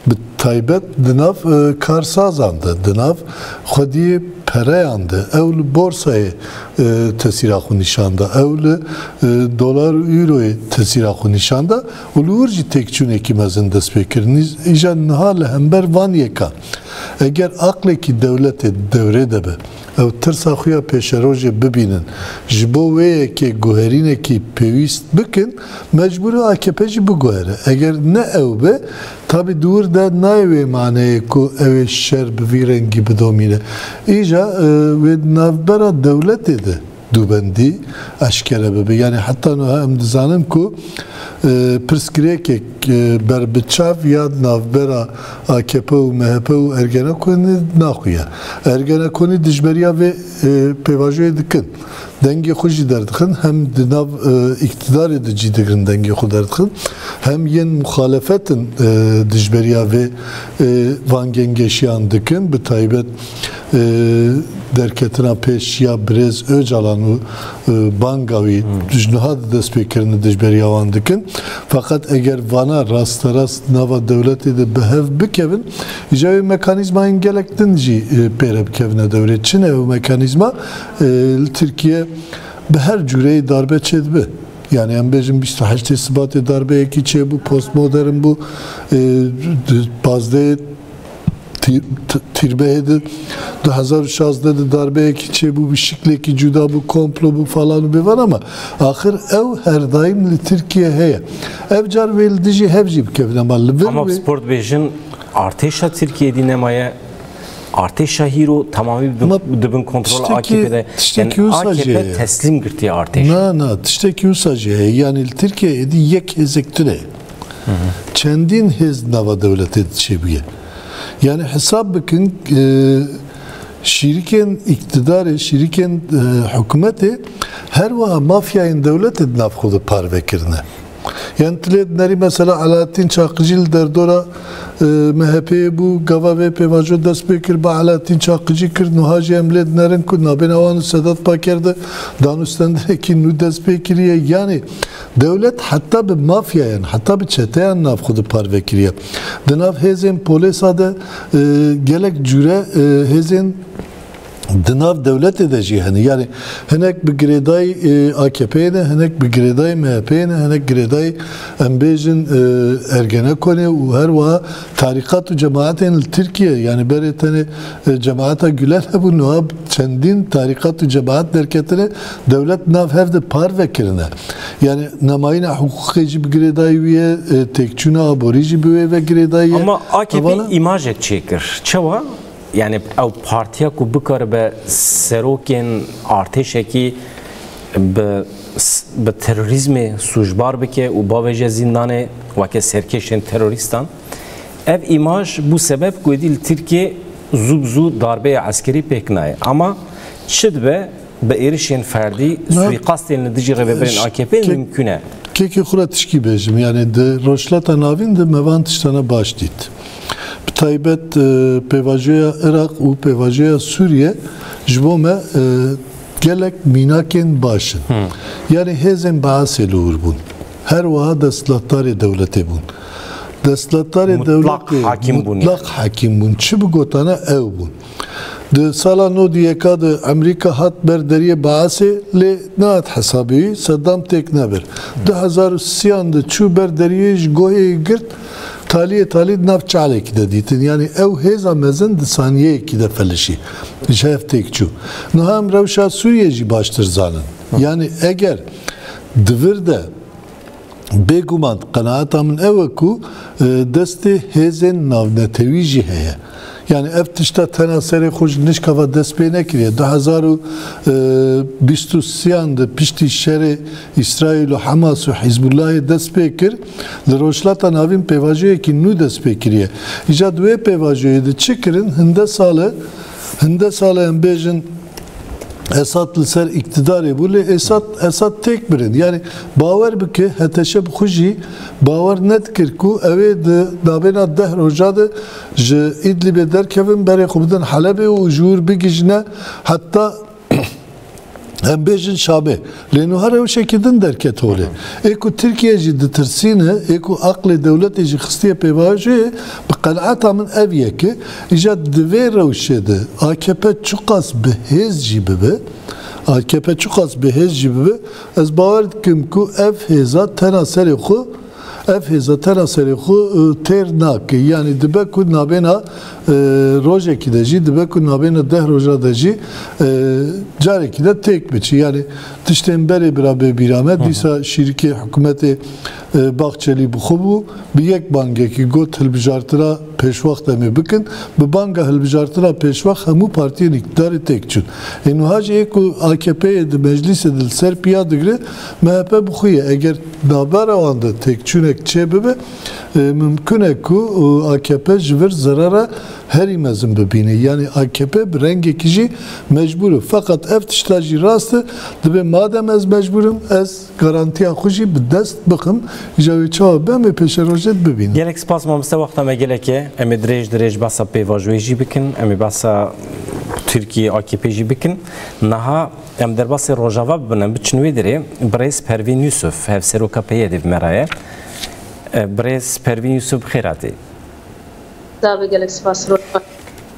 bi taybet di nav, e, karsazan de, di nav xwediyê pereyan de, ew li borsayê, e, tesîra xwe nîşan da, ew li, e, dolar û euroyê tesîra xwe nîşan da û li wir jî têkçûnekî mezin dest pê kir. Nî-, îja niha li hember van yekan, eger aqlekî dewletê di dewrê de be, ew tirsa xwe ya pêşerojê bibînin, ji bo wê yekê guherînekî pêwîst bikin, mecbûr e A K P jî biguhere. Eger ne ew be, tabî di wir de nayê wê maneyê ku ew ê şer bi vî rengî bidomîne. Îja, e, wê di navbera dewletê de dûbendî eşkere bibe. Yanî heta niha em dizanin ku, e, pirsgirêkek, e, berbiçav ya navbera A K P û M H P û Ergenekonê naxuye. Ergenekonî dijberiya vê, e, pêvajoyê dikin. dengê xwe jî derdixin, hem di nav, e, îktidarê de cî digirin, dengê xwe derdixin, hem yên muxalefet in, e, dijberiya vê, e, van gengeşiyan dikin, bi taybet, e, derketina pêş ya birêz Ocalan û, e, banga wî ji niha di destpêkirinê dijberiya wan dikin. Feqet eger vana rasterast nava dewletê de bi hev bikevin, îja wê mekanîzmayên gelek din jî, e, pê re bikevine dewrê. Çi ne ew mekanîzma? E, li Tirkiye bi her cûreyê darbe çêdibe. Yani em bêjin bîst û heştê Sibatê darbeyekî çêbû, postmodern bû, e, di pazdehê Tî-, t-, Tîrbehê de du hezar û şazdeh de darbeyekî çêbû, bi şiklekî cuda bû, komplo bû falan û bêvan, ama axir ew her daim li Tirkiye heye. Ev car wê li dijî hev jî bikevin, ama li vir Ama wê spor dibêjin, artêşa Tirkiye dî nemaye, artêşa hîro temamî bi-, Ma dibin kontrola tiştekî, A K P de. Tiştekî Yani wisa jî A K P heye. Teslîm girtiye artêşa. Na, na, tiştekî wisa jî heye. Yani li Tirkiye êdî yek hêzek tune. Çendîn hêz nava dewletê de çêbûye. Yani hesab bikin, e, şîrikên îktidarê, şîrikên, e, hikûmetê her wiha mafyayên dewletê di nav xwe de parve kirine. Yani tu lê dinerî mesela Alaaddin Çakıcı li derdora, e, M H P'ê bû, gava vê pêvajo dest pê kir, bi Alaaddin Çakıcı kir, niha jî em lê dinerin ku nabêna wan û Sedat Paker de danûstendirekî nû dest pê kiriye. Yani dewlet heta bi mafyayan, heta bi çeteyan nav xwe de parve kiriye. Di nav hêzên polêsa de, e, gelek cûre, e, hêzên di nav dewletê de jî hene. Yani hinek bi girêdayî, e, A K P'ê ne, hinek bi girêdayî M H P'ê ne, hinek girêdayî, em bêjin, e, Ergenekonê û her wiha tarîqat û cemaetên li Tirkiye, yani berê tenê, e, cemaeta Gülen hebû, niha çendîn tarîqat û cemaet derketine, dewlet nav hev de parve kirine. Yani nemayîna hiqûqê jî bi girêdayî wî ye, e, têkçûna aborî jî bi wê ve girêdayî ye. Ama A K P Hevala? Îmajek çêkir. Çawa? Yani ew partiya ku bikaribe serokên artêşekî bi, bi terorîzmê sûcbar bike û bavêje zîndanê weke serkêşên terorîstan. Ev îmaj bû sebeb ku êdî li Tirkiye zû bi zû darbeya eskerî pêk nayê. Ama çi dibe bi êrişên ferdî, Na, suîqastên li dijî rêveberên kek-, A K P mimkun e. Kekê xwe re tişkî bêjim, yani di Rojhilata Navîn de me van tiştana baş dît. Bi taybet, e, pêvajoya Iraq û pêvajoya Sûriye ji bo me, e, gelek mînakên baş in. Hmm. Yani hêzên Baasê li wir bûn. Her wiha desthilatdarê dewletê bûn. Desthilatdarê Mutlak dewletê hakim bûn mutlak yani. Hakim bûn. Çi bigotana ew bûn. Di sala nod û yeka de Amerîka hat ber deriyê Baasê, lê nehat hesabê wî, Seddam têk nebir. Du hezar û sîyan de çû ber deriyê, ji gohê girt, taliyê talî di nav çalekî de dîtin. Yani ew hêza mezin di saniyeyekî de felişî. Ji hev têk çû. Niha em rewşa Sûriyê jî baştir zanin. Yani eger di vir de Bêguman, qenaeta min ew e ku, e, destê hêzên navnetewî jî heye. Yani ev tişta tena serê xwe ji nişka ve dest pê nekiriye. Du hezar û bîst û sêyan de piştî şerê Îsraîl û Hamas û Hizbullahê dest pê kir, li Rojhilata Navîn pêvajoyekî nû dest pê kiriye. Îca di wê pêvajoyê de çi kirin? Hinde sal e, hinde sal e em bêjin, Esad li ser îktidarê bû, lê Esad, Esad têk birin. Yani bawer bike, H T Ş bi xwe jî bawer nedikir ku ew ê di navbêna deh roja de ji Îdlibê derkevin, berê xwe bidin Helebê û ji wir bigihîjine heta em bêjin Şamê. Lê niha rewşekî din derket holê. Ê ku Tirkiye jî ditirsîne, ê ku aqlê dewletê jî xistiye pêvajoyê, bi qenaeta min ev yek e. Îca di vê rewşê de A K P çiqas bi hêz jî bibe, A K P çiqas bi hêz jî bibe, ez bawer dikim ku ev hêza tena serê xwe, ev hêza tena serê xwe, e, têr nake. Yani dibe ku nabêna, e, rojekî de jî, dibe ku nabêna deh roja de jî, e, carekî de têk biçi. Yani tiştên berê bira bê bîra me, dîsa şîrikê hikûmetê, e, Bahçelî bi xwe bû, bi yek bangekî got, hilbijartina pêşwext em ê bikin. Bi banga hilbijartina pêşwext hemû partiyên îktidarê têk çûn. Ê niha jî ê ku A K P'yê di meclîsê de li ser piya digire, M H P bi xwe ye. Eger navbera wan de têkçûnek çê bibe, E, mimkun e ku, e, A K P ji vir zerara herî mezin bibîne. Yanî A K P bi rengekî jî mecbûr e. Feqet ev tişta jî rast e, dibê madem ez mecbûr im, ez garantiya xwe jî bi dest bixim. Îja wê çawa be, em ê pêşerojê bibînin. Gelek spas mamoste, wexta me gelek e. Em ê dirêj dirêj behsa pêvajoyê jî bikin. Em ê behsa Tirkiye A K P jî bikin. Niha em derbasê Rojava bibin, em biçin wê derê. Birêz Pervîn Yusuf, hevseroka P Y D'ê bi me re ye. E, Birêz Pervîn Yusuf, bi xêr hatî. Tabi, gelek spas.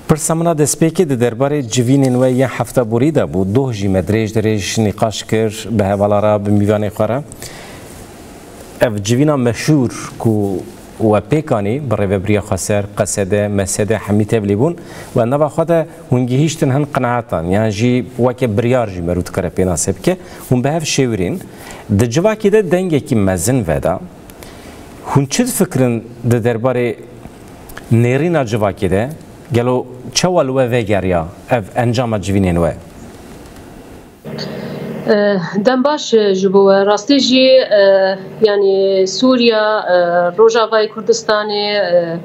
Pirsa min a destpêkê di derbarê civînên we yên hefta borî de bû. Doh jî me dirêj dirêj nîqaş kir bi hevala re, bi mîvanê xwe re. Ev civîna meşhûr ku we pêk anî bi rêvebiriya xweser, Q S D, M S D hemî tevlî bûn. We nava xwe de hûn gihîştin hin qenaetan, yan jî weke biryar jî merû dikare pênase bike. Hûn bi hev şêwirîn. Di civakê de dengekî mezin veda. Hûn çi difikirin di derbarê nêrîna civakê de? Gelo çawa li we vegeriya ev encama civînên we? Eh, dem baş, eh, ji bo we. Rastî jî, eh, yanî Sûriya, eh, Rojavayê Kurdistanê, eh,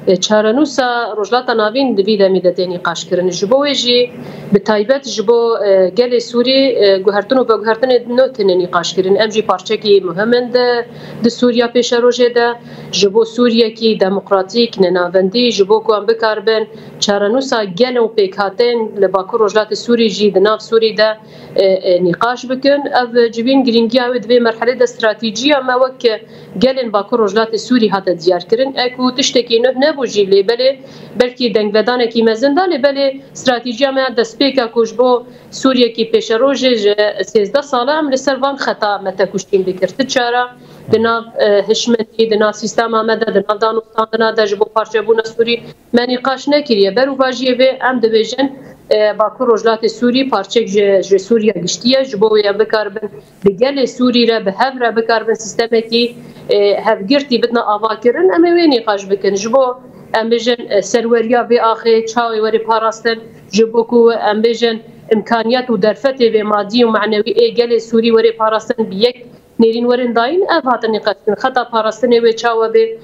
eh, çarenûsa Rojhilata Navîn di vî demî de tê nîqaşkirin. Ji bo wê jî bi taybet ji bo, eh, gelê Sûrî, eh, guhertin û veguhertinê nû têne nîqaşkirin. Em jî parçekî muhim in di, di Sûriya pêşerojê de. Ji bo Sûriyekî demokratîk, nenavendî, ji bo ku em bikaribin çarenûsa gel û pêkhateyên li Bakur Rojhilatê Sûrî jî di nav Sûrî de e, e, nîqaş bikin. Ev civîn girîngiya wê di vê merhelê de stratejîya me wek gelên Bakur Rojhilatê Sûrî hate diyarkirin. E ku tiştekî nuh nebû jî, lê belê belkî dengvedanekî mezin da, lê belê stratejîya me ya destpêka ku ji bo Sûriyekî pêşerojê ji sêzdeh sala em li ser van xeta me tekuşîn dikir. Ti çara di nav, e, hişmendî, di nav sîstema me de, di nav danûstandina de ji bo parçebûna Sûrî me nîqaş nekiriye. Berûvajiyê vê em dibêjin, e, Bakur Rojhilatê Sûrî parçek ji, ji Sûriya giştî ye. Ji bo wê em bikaribin bi gelê Sûrî re, bi hev re bikaribin sîstemekî, e, hevgirtî bidine avakirin, em ê wê nîqaş bikin. Ji bo em bêjin, e, serweriya vê axê çawa wê were parastin, ji bo ku em bêjin imkaniyet û derfetê vê madî û manewî ê gelê Sûrî were parastin bi yek nêrîn werin dayîn, ev hatin nîqaşkirin. Xeta parastinê wê çawa bê,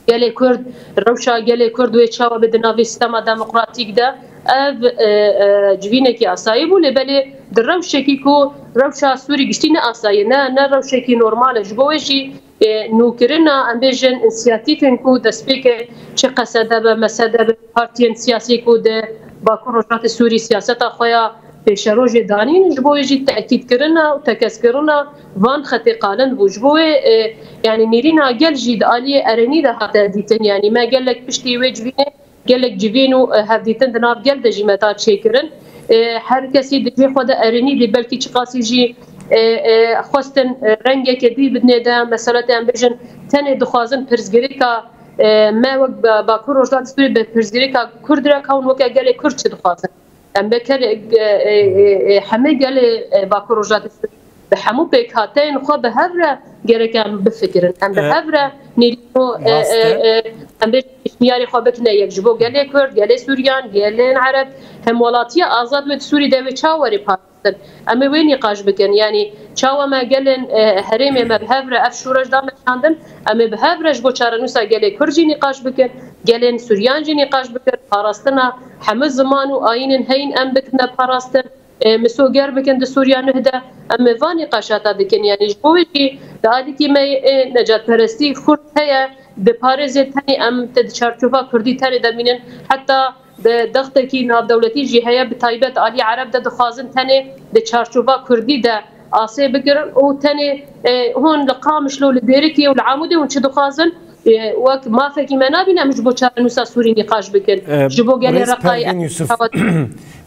gelê Kurd, rewşa gelê Kurd wê çawa bê di navê sîstema demokratîk de. Ev, e, e, civînekî asayî bû, lê belê di rewşekî ku rewşa Sûrî giştî ne asayî, ne, ne rewşekî normal e. Ji bo wê jî, e, nûkirina, em bêjin, însiyatîfên ku destpêkê çi Q S D be, M S D be, partiyên siyasî ku di Bakur Rojhilatê Sûrî siyaseta xwe ya pêşerojê danîn, ji bo wê jî tekîdkirina û tekeskirina van xetê qalin bû. Ji bo wê, e, yanî nêrîna gel jî di aliyê erênî de hate dîtin. Yanî me gelek piştî wê civînê, gelek civîn û, e, hevdîtin di nav gel de jî me da çêkirin. E, her kesî di cihê xwe de erênî dî, belkî çiqasî jî, e, e, xwestin, e, rengeke dî bidinê de. Mesela te em bêjin, tenê dixwazin pirsgirêka, e, me wek Ba-, Bakur Rojhilatê Sûrî bi pirsgirêka Kurd re, ka hûn weke gelê Kurd çi dixwazin. Em bi ker-, e, e, e, e, hemê gelê, e, Bakur Rojhilatê Sûrî bi hemû pêkhateyên xwe bi hev re gerek em bifikirin. Em bi E, hev re nêrîno, e, e, rast e. e, em bê pêşniyarê xwe bikine yek ji bo gelê Kurd, gelê Sûriyan, gelên Ereb, hemwelatiya azad wê di Sûrî de wê çawa were parastin. Em ê wê nîqaş bikin. Yanî çawa me gelên, e, herêmê me bi hev re ev şoreş da meşandin, em ê bi hev re ji bo çarenûsa gelê Kurd jî nîqaş bikin, gelên Sûriyan jî nîqaş bikin, parastina hemû ziman û ayînên heyîn em bikine parastin, e, misoger bikin di Sûriya Nuh de, em ê van nîqaşata dikin. Yanî ji bo wê jî di alîkî me, e, necatperestî xurt heye, diparêze tenê em te di çarçova Kurdî tenê de mînin, heta di dextekî navdewletî jî heye, bi taybet alî Ereb de dixwazin tenê di çarçova Kurdî de asê bigirin û tenê, e, hûn li Qamişlo, li Dêrikê û li Amûdê hûn çi dixwazin, e, wek mafekî me nabîne em ji bo çarenûsa Sûrî nîqaş bikin. E, Ji bo gelê Birêz Reqayê Pervîn Yusuf,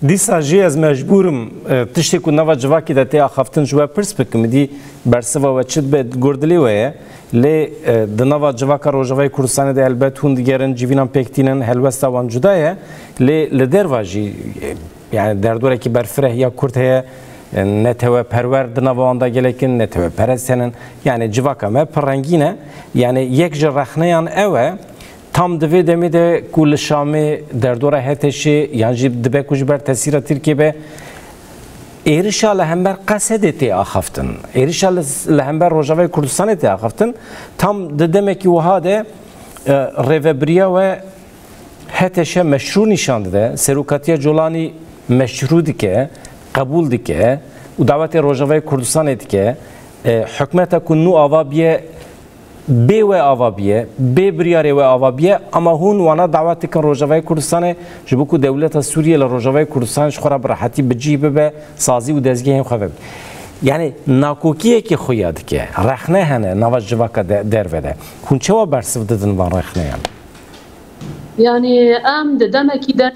dîsa jî ez mecbûr im, e, tiştê ku nava civakê de tê axaftin ji we pirs bikim. Dî bersiva we çi dibe, gur dilê we ye. Lê, e, di nava civaka Rojavayê Kurdistanê de helbet hûn digerin, civînan pêk tînin, helwesta wan cuda ye. Lê li derva jî, e, yani derdorekî berfireh ya Kurd heye, e, neteweperwer di nava wan de gelek in, neteweperest henin. Yani civaka me pir rengîn e. Yani yek ji rexneyan ew e, tam di vê demê de ku li Şamê derdora HTŞê yan jî dibe ku ji ber tesîra Tirkiyê be, êrişa li hember Qesedê tê axaftin. Êrişa li, li hember Rojavayê Kurdistanê tê axaftin. Tam di demekî wiha de, e, rêvebiriya we H T Ş meşrû nîşan dide, serokatiya Colanî meşrû dike, qebûl dike û dawetê Rojavayê Kurdistanê dike. E, hikûmeta ku nû ava biye, bê we ava biye, bê biryarê we ava biye, ama hûn wana dawet dikin Rojavayê Kurdistanê, ji bo ku dewleta Sûriyê li Rojavayê Kurdistanê ji xwe re bi rehetî bi cih bibe, sazî û dezgehên xwe vebe. Yani nakokiyekê xuya dike, rexne hene nava civaka de, derve de. Hûn çawa bersiv didin van rexneyan? Yani em di demekî de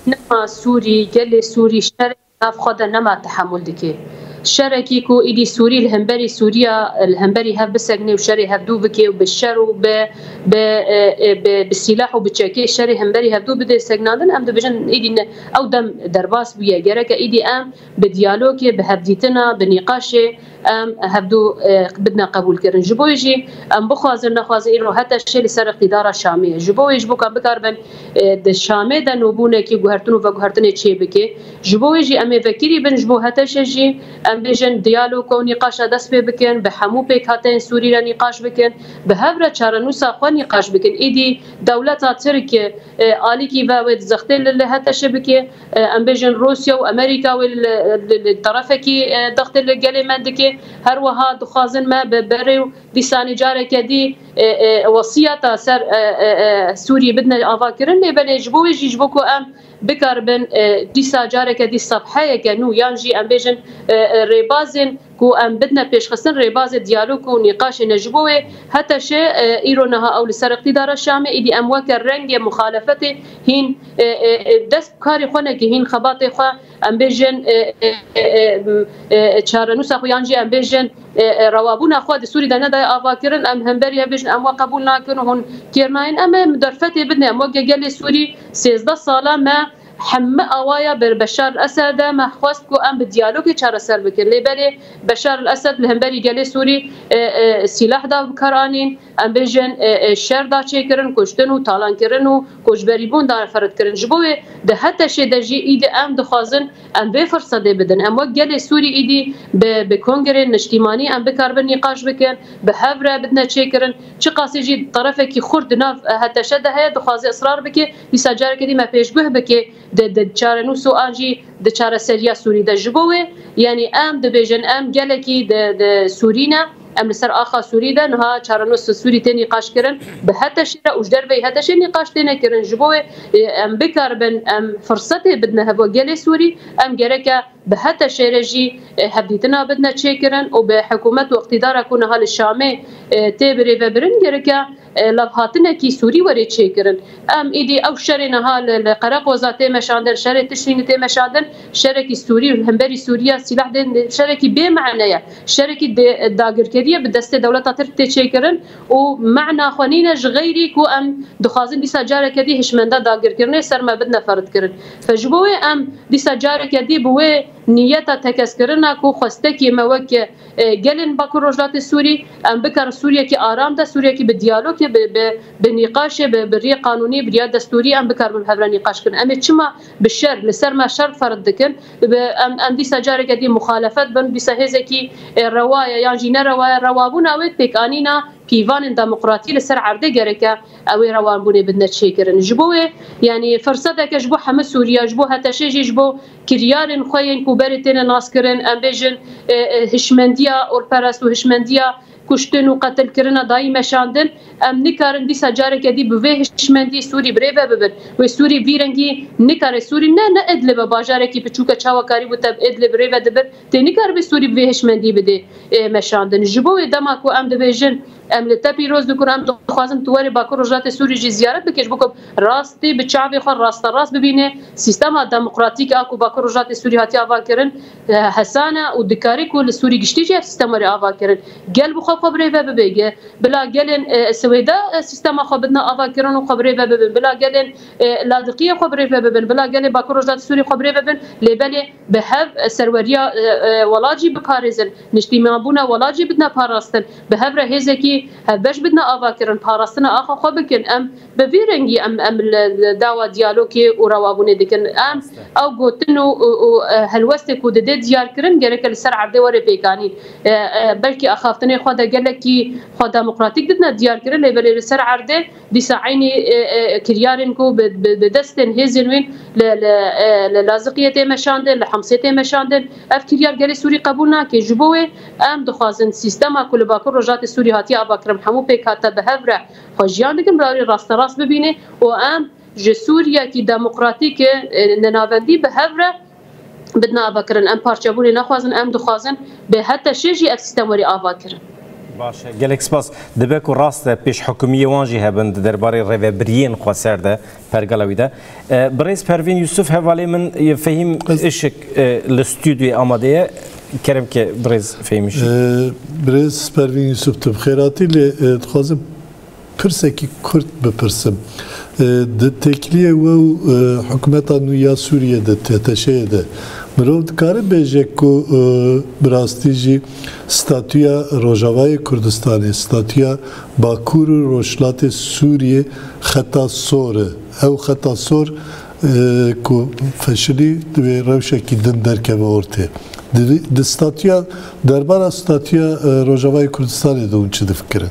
nema Sûrî, gelê Sûrî şer nav xwe de nema tehemûl dike. Şerekî ku îdî Sûrî li hemberî Sûriya, li hemberî hev bisekine û şerê hevdû bike û bi şer û bi, bi, e, e, bi, bi sîlah û bi çekê şerê hemberî hevdû bide sekinandin, em dibêjin îdî ne, ew dem derbas bûye. Gereke îdî em bi diyalogê, bi hevdîtina, bi nîqaşê em hevdû, e, bidine qebûlkirin. Ji bo wê jî em bixwazin nexwazin îro H T Ş li ser îqtîdara Şamê ye. Ji bo wê, ji bo ku em bikaribin, e, di Şamê de nûbûnekî guhertin û veguhertinê çêbike. Ji bo wê jî em ê vekirî bin, ji bo H T Ş jî em bêjin diyalog û nîqaşa dest pê bikin, bi hemû pêkhateyên Sûrî re nîqaş bikin, bi hev re çarenûsa xwe nîqaş bikin. Îdî dewleta Tirk, e, alîkî ve wê zextê li, li H T Ş bike, e, em bêjin Rûsya û Amerîka wê li, li, li terefekî, e, zextê li gelê me dike. Her wiha dixwazin me bi berê û dîsanî careke dî, e, e, wesiyeta ser, e, e, e, Sûriyê bidine avakirin. Lê belê ji bo wê jî, ji bo ku em bikaribin, e, dîsa careke dî sefheyeke nû yan jî em bêjin, e, e, rêbazên ku em bidine pêşxistin, rêbazê diyalog û nîqaşê ne. Ji bo wê H T Ş, e, îro niha ew li ser îqtîdara Şamê, îdî em weke rengê muxalefetê hîn, e, e, e, dest karê xwe neke, hîn xebatê xwe, em bêjin, e, e, e, e, e, çarenûsa xwe yan jî em bêjin, e, e, rewabûna xwe di Sûrî de nedaye avakirin, em hemberî hev bêjin, em we qebûl nakin û hûn kêr nayên. Em ê derfetê bidin, em weke gelê Sûrî sêzdeh sala me hemî awaya ber Beşar el-Esed e, me xwest ku em bi diyalogê çareser bikin. Lê belê Beşar el-Esed li hemberî gelê Sûrî, e, e, sîlah da bi kar anîn, em bêjin, e, e, şer da çêkirin, kuştin û talankirin û koçberîbûn da ferid kirin. Ji bo wê di H T Şê de jî îdî em dixwazin em vê firsedê bidin. Em wek gelê Sûrî îdî bi, bi kongrên niştîmanî em bikaribin nîqaş bikin, bi hev re bidine çêkirin. Çiqasî jî terefekî xurt di nav H T Ş de heye, dixwaze israr bike, dîsa careke dî me pêşguh bike di, di çarenûs û an jî di çareseriya Sûrî de. Ji bo wê, yanî em dibêjin, em gelekî di, di Sûrî ne, em li ser axa Sûrî de, niha çarenûsa Sûrî tê nîqaş kirin, bi H T Ş re û ji derveyî H T Ş nîqaş têne kirin. Ji bo wê, e, em bikaribin, em firsetê bidine hevwa gelê Sûrî, em gereke bi H T Ş re jî, e, hevdîtina bidine çêkirin û bi hikûmet û îqtîdara ku niha li Şamê, e, tê birêvebirin, gereke, e, levhatinekî Sûrî were çêkirin. Em îdî ew şerê niha li, li Qereqoza tê meşandin, şerê Tişrînê tê meşandin, şerekî Sûrî, hemberî Sûriya sîlah dên, şerekî bê mane ye. Şerekî de, dagirkeriyê bi destê dewleta Tirk tê çêkirin û mana xwe nîne ji xeyrî ku em dixwazin dîsa careke dî hişmenda dagirkirinê ser me bidine feridkirin. Fe ji bo wê em dîsa careke dî bi wê niyeta tekeskirina ku xwestekî me wek, e, gelên Bakur Rojhilatê Sûrî, em bikarin Sûriyekî aram de, Sûriyekî bi diyalogê, bi, bi, bi nîqaşê, bi, bi riyê qanûnî, bi riya destûrî em bikaribin bi hev re nîqaş kirin. Em ê çima bi şer, li ser me şer ferid dikin? Bi, em, em dîsa careke dî muxalefet bin, dîsa hêzekî, e, rewa ye yan jî nerewa ye, rewabûna wê pêkanîna pîvanên demokratî li ser erdê gereke ew ê rewanbûnê bidine çêkirin. Ji bo wê, yanî firseteke ji bo hemû Sûriya, ji bo H T Ş jî, ji bo kiryarên xwe yên ku berê têne naskirin, em bêjin, e, e, hişmendiya orperest û hişmendiya kuştin û qetilkirina dayî meşandin, em nikarin dîsa careke dî bi vê hişmendî Sûrî birêve bibin. Wê Sûrî vî rengî nikare. Sûrî ne, ne Idlib e, bajarekî biçûk e, çawa karîbû te bi Idlib birêve dibir, tê nikaribe Sûrî bi vê hişmendî bidê, e, meşandin. Ji bo wê dema ku em dibêjin, em li te pîroz dikin, em dixwazin tu werî Bakur Rojhilatê Sûrî jî ziyaret bike, ji bo ku rastî bi çavê xwe rasterast bibîne sîstema demokratîk a ku Bakur Rojhilatê Sûrî hatiye avakirin, e, hesan e û dikarî ku li Sûrî giştî jî ev sîstem were avakirin. Gel bi xwe xwe birêve bibe, ge-, bila gelên, e, Swêde, e, sîstema xwe bidine avakirin û xwe birêve bibin. Bila gelên, e, Ladiqiyê xwe birêve bibin. Bila gelê Bakur Rojhilatê Sûrî xwe birêve bibin. Lê belê bi hev, e, serweriya, e, e, welat jî biparêzin. Niştîmanbûna welat jî bidine parastin. Bi hev re hêzekî hevbeş bidine avakirin, parastina axa xwe bikin. Em bi vî rengî em, em li, li dawa diyalogê û rewabûnê dikin. Em ew gotin û, û, û, e, helwestê ku didê diyarkirin gereke li ser erdê were pêkanîn. E, e, belkî axaftinê xwe de gelekî xwe demokratîk didine diyarkirin, lê belê li ser erdê dîsa eynî, e, e, kiryarên ku bi, bi, bi destên hêzên wîn li, li, e, li Laziqiyê tê meşandin, li Hemsê tê meşandin. Ev kiryar gelê Sûrî qebûl nake. Ji bo wê em dixwazin sîstema ku li Bakur Rojhatê Sûrî hatiye avakirin, hemû pêkhate bi hev re xwe jiyan dikin, bi rastî rasterast bibîne û em ji Sûriyekî demokratîk, e, nenavendî bi hev re bidine avakirin. Em parçebûnê naxwazin, em dixwazin bi HTŞê jî ev sîstem were avakirin. Baş e, gelek spas. Dibe ku rast e pêşhukimiyê wan jî hebin di derbarê rêvebiriyên xweser de pergala wî de. E, birêz Pervîn Yusuf, hevalê min, e, Fehîm Îşik, e, li stûdyoyê amade ye. Kerem ke birêz Fehîm Îşik. E, birêz Pervîn Yusuf, tu bi xêr hatî, lê, e, dixwazim pirsekî kurt bipirsim. E, di têkiliyê we û, e, hikûmeta nû ya Sûriyê de, TTŞ'yê de, mirov dikare bêje ku, e, bi rastî jî statûya Rojavayê Kurdistanê, statûya Bakur û Rojhilatê Sûriyê xeta sor e. Ew xeta sor, e, ku feşilî divê rewşekî din derkeve ortê. Di, di statûya, derbara statûya, e, Rojavayê Kurdistanê de hûn çi difikirin?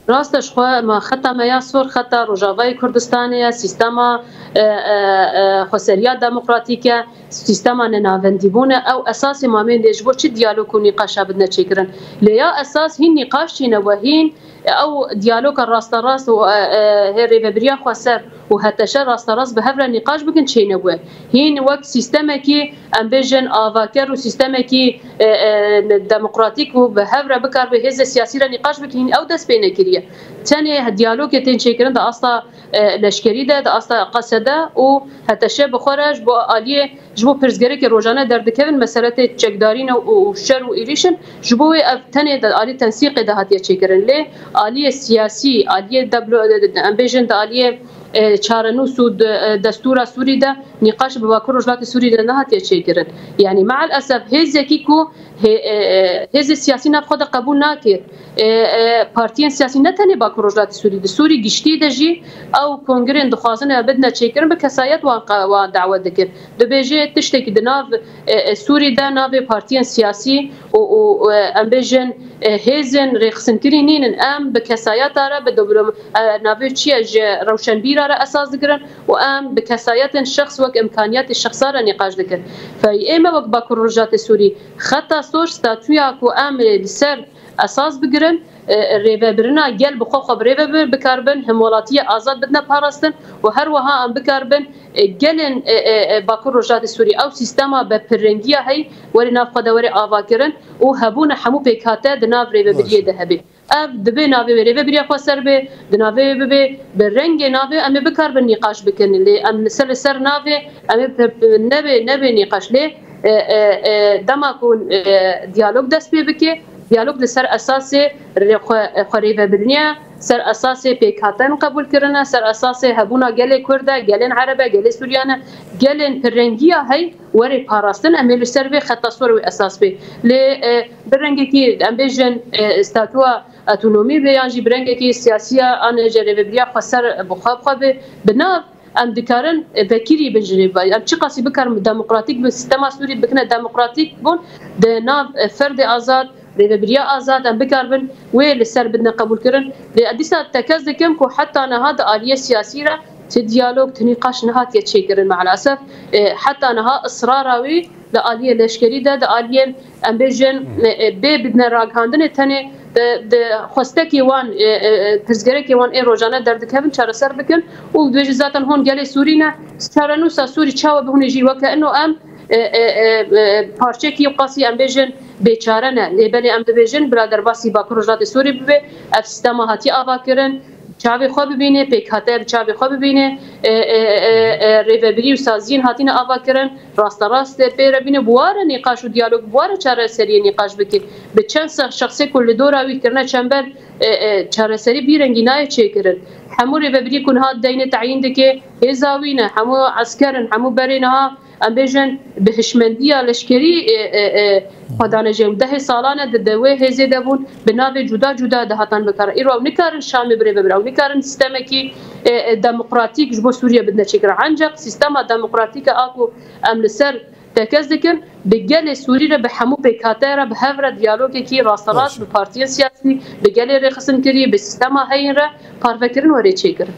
Rast e, ji xwe me xeta me ya sor, xeta Rojavayê Kurdistanê ye, sîstema, e, e, e, xweseriya demokratîk e, sîstema nenavendîbûn e. Ew esasê mamên dê ji bo çi diyalog û nîqaşa bidine çêkirin. Lê ya esas hîn nîqaş çîne we, hîn ew diyaloga rasterast û, e, e, hê rêvebiriya xweser û HTŞ rasterast bi hev re nîqaş bikin çêne we. Hîn wek sîstemekî, em bêjin, avaker û sîstemekî, e, e, demokratîk û bi hev re bikaribe hêzê siyasî re nîqaş bike, hîn ew dest pê nekiriye. Tenê diyalogê tên çêkirin di asta, e, leşkerî de, di asta Qesede û HTŞ bi xwe re ji bo aliyê, ji bo pirsgirêkê rojane derdikevin, meseletê çekdarî ne û, û şer û êrîş in. Ji bo wê ev tenê di alî tensîqê de hatiye çêkirin. Lê aliyê siyasî, aliyê deblo-, em bêjin di aliyê, e, çarenûs û di, e, destûra Sûrî de nîqaş bi Bakur Rojhilatê Sûrî de nehatiye çêkirin. Yanî me'el esef hêzekî ku hê-, e, e, hêzê siyasî nav xwe de qebûl nake. E, e, partiyên siyasî ne tenê Bakur Rojhilatê Sûrî, di Sûrî giştî de jî ew kongirên dixwazin ev bidine çêkirin, bi kesayet wan qe-, wan dawet dikin. Dibêje tiştekî di nav, e, e, Sûrî de navê partiyên siyasî û, û, e, em bêjin, e, hêzên rêxistinkirî nînin. Em bi kesayeta re, bi diplom-, e, navê çi ye, ji rewşenbîra re esas digirin û em bi kesayetên şexs wek imkaniyetê şexsa re nîqaş dikin. Fey ê me wek Bakur Rojhilatê Sûrî xeta sor, statûya ku em ê li ser esas bigirin, e, rêvebirina gel bi xwe xwe bi rê ve bi-, bikaribin, hemwelatiyê azad bidine parastin û her wiha em bikaribin, e, gelên, e, e, e, Bakur Rojhilatê Sûrî ew sîstema be pirrengiya hey were nav xwe de were avakirin û hebûna hemû pêkhate di nav rêvebiriyê de hebe. Ev dibe navê wê rêvebiriya xweser be, di navê wê bibe, bi rengê navê em ê bikaribin nîqaş bikin. Lê em li ser, li ser navê em ê pe-, pe-, nebe, nebe nîqaş. Lê, e, e, e, dema ku, e, diyalog dest pê bike, diyalog li ser esasê rê-, xwe, xwerêvebiriniye, ser esasê pêkhatin qebûlkirine, ser esasê hebûna gelê Kurd e, gelên Ereb e, gelê Sûriyan e, gelên pirrengiya hey were parastin, em ê li ser vê xeta sor wê esas bê. Lê, e, bi rengekî, em bêjin, e, statûa otonomî be yan jî bi rengekî siyasiya an ji rêvebiriya xweser bi xwe bi xwe be, bi nav em dikarin, e, vekirî bin ji rê ve. Em çiqasî bikarin demokratîk bin, sîstema Sûrî bikine demokratîk bûn, di nav, e, ferdê azad, rêvebiriya azad, em bikaribin wê li ser bidine qebûlkirin. Lê ez dîsa tekez dikim ku heta niha di aliyê siyasî re ti diyalog, ti nîqaş nehatiye çêkirin me'elesef. E, heta niha israra wî li aliyê leşkerî de, di aliyê, em bêjin, e, e, bê bidine ragihandinê tenê di, di xwestekê wan, e, e, e, pirsgirêkê wan ê rojane derdikevin çareser bikin û dibêjin zaten hûn gelê Sûrî ne, çarenûsa Sûrî çawa bi hûn ê jî weke ino em, e, e, e, e, parçekî qasî em bêjin bêçare ne. Lê belê em dibêjin bira derbasî Bakur Rojhilatê Sûrî bibe, ev sîstema hatiye avakirin, çavê xwe bibîne, pêkhate bi çavê xwe bibîne, e, e, e, e, rêvebirî û saziyên hatine avakirin, rasterast pê re bîne, bi wa re nîqaş û diyalog, bi wa re çareseriyê nîqaş bike. Bi çend se-, şexsê ku li dora wî kirine çember, e, e, çareserî vî rengî nayê çêkirin. Hemû rêvebirî ku niha deyne teyîn dike, hêza wî ne, hemû esker in, hemû berê niha em bêjin, bi hişmendiya leşkerî, e, e, e, xwe dane jê. Dehê salan e di, di wê hêzê de bûn, bi navê cuda cuda dihatin bikarin. Îro ew nikarin Şamê birêve birin, ew nikarin sîstemekî, e, e, demokratîk ji bo Sûriye bidine çêkirin. Enceq sîstema demokratîk e a ku em li ser tekez dikin, bi gelê Sûrî re, bi hemû pêkhateyê re bi hev re diyalogekî rasterast bi partiyên siyasî, bi gelê rêxistinkirî, bi sîstema heyîn re parvekirin were çêkirin.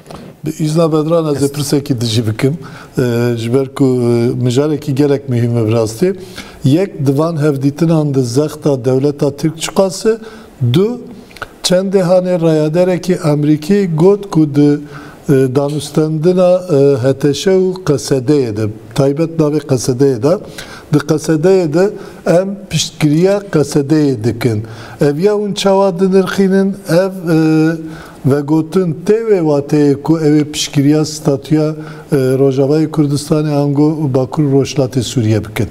Bi îzna Bedran, ez ê pirsekî din jî bikim. E, ji ber ku, e, mijarekî gelek muhîm e bi rastî. Yek, di van hevdîtinan de zexta dewleta Tirk çiqas e? Du, çendê hanê rayaderekî Amerîkî got ku di, e, danûstendina, e, H T Ş û Q S D'yê de, taybet navê Q S D'yê de, di Q S D'yê de em piştgiriya Q S D'yê dikin. Ev ya hûn çawa dinirxînin? Ev, e, vegotin tê wê wateyê ku ew ê piştgiriya statûya, e, Rojavayê Kurdistanê ango Bakur Rojhilatê Sûriye bikin?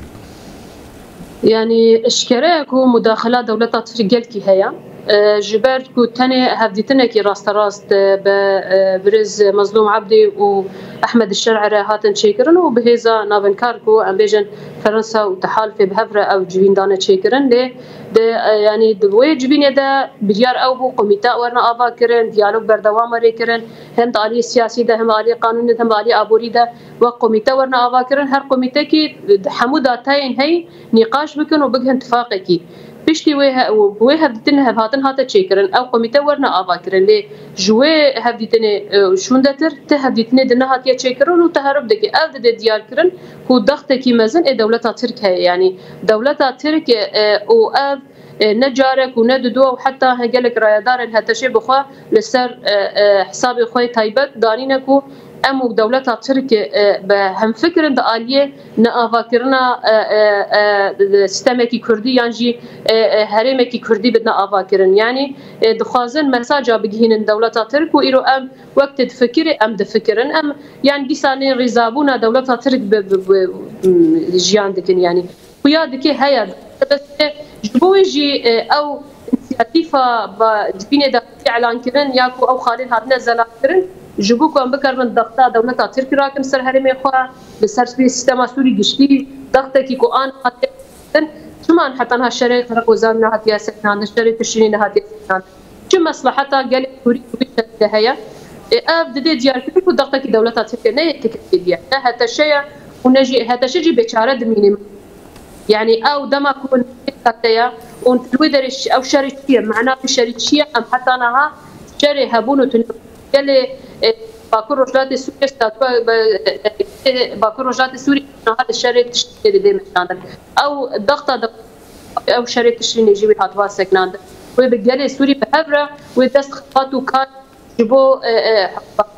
Yanî eşkere ye ku mudaxila dewleta Tirk gelkî heye. E, ji ber ku tenê hevdîtinekî rasterast, e, bi, e, birêz Mezlûm Ebdî û Ehmed Şer'e re hatin çêkirin û bi hêza navinkar ku em bêjin Fransa û tehalifê bi hev re ew civîn dane çêkirin. Lê di, e, yanî di wê civînê de biryar ew bû, komîte werine ava kirin, diyalog berdewam were kirin, hem di aliyê siyasî de, hem aliyê qanûnî de, hem aliyê aborî de wek komîte werine ava kirin. Her komîtekî hemû datayên heyî nîqaş bikin û bigihin tifaqekî. Piştî wê he-, û bi wê hevdîtinê hevhatin hate çêkirin. Ew komîte werine ava kirin. Lê ji wê hevdîtinê, e, şûndetir ti hevdîtinê di nehatiye çêkirin û teherif dike. Ev dide diyar kirin ku dextekî mezin ê dewleta Tirk heye. Yanî dewleta Tirk, e, û ev, e, ne carek û ne didu û heta he gelek rayedarên H T Ş'ê bi xwe li ser, e, e, hesabê xwe yê taybet danîne ku em û dewleta Tirk, e, bi hemfikir in di aliyê neavakirina, e, e, e, sîstemekî kurdî yan jî, e, e, herêmekî kurdî bidine avakirin. Yanî, e, dixwazin mesaja bigihînin dewleta Tirk û îro em wek tê difikirê em difikirin. Em, yanî dîsa nê rîzabûna dewleta Tirk bi, bi, bi, jiyan dikin. Yanî xuya dike heye. Bes ji bo wê jî, e, ew însiyatîfa ba civînê de hatiye elankirin ya ku ew xalên hatine zelalkirin, ji bo ku em bikaribin dexta dewleta Tirk rakin ser herêmê xwe, li ser vê sîstema Sûrî giştî, dextekî ku an hatiye sekinandin, çima heta niha şerê Qereqozan nehatiye sekinandin, şerê Tişrînê nehatiye sekinandin? Çi mesleheta gelê Sûrî di wî şerê de heye? E, ev didê diyarkirin ku dextekî dewleta Tirk e, ne yek tikekê diye, ne H T Ş ye û ne jî H T Ş jî bêçare dimîne. Yanî ew dema ku hûn vê kate ye û li wê derê ş-, ew şerê çi ye? Mena vê şerê çi ye? Em heta niha şerê hebûn û tune gelê, e, Bakur Rojhilatê Sûriyê, statûya, e, e, Bakur Rojhilatê Sûriyê niha li şerê Tişrînê didê meşandin. Ew dexta de, ew şerê Tişrînê jî wê hatiba sekinandin. Wê bi gelê Sûrî bi hev re wê dest xebat û kar ji bo, e, e,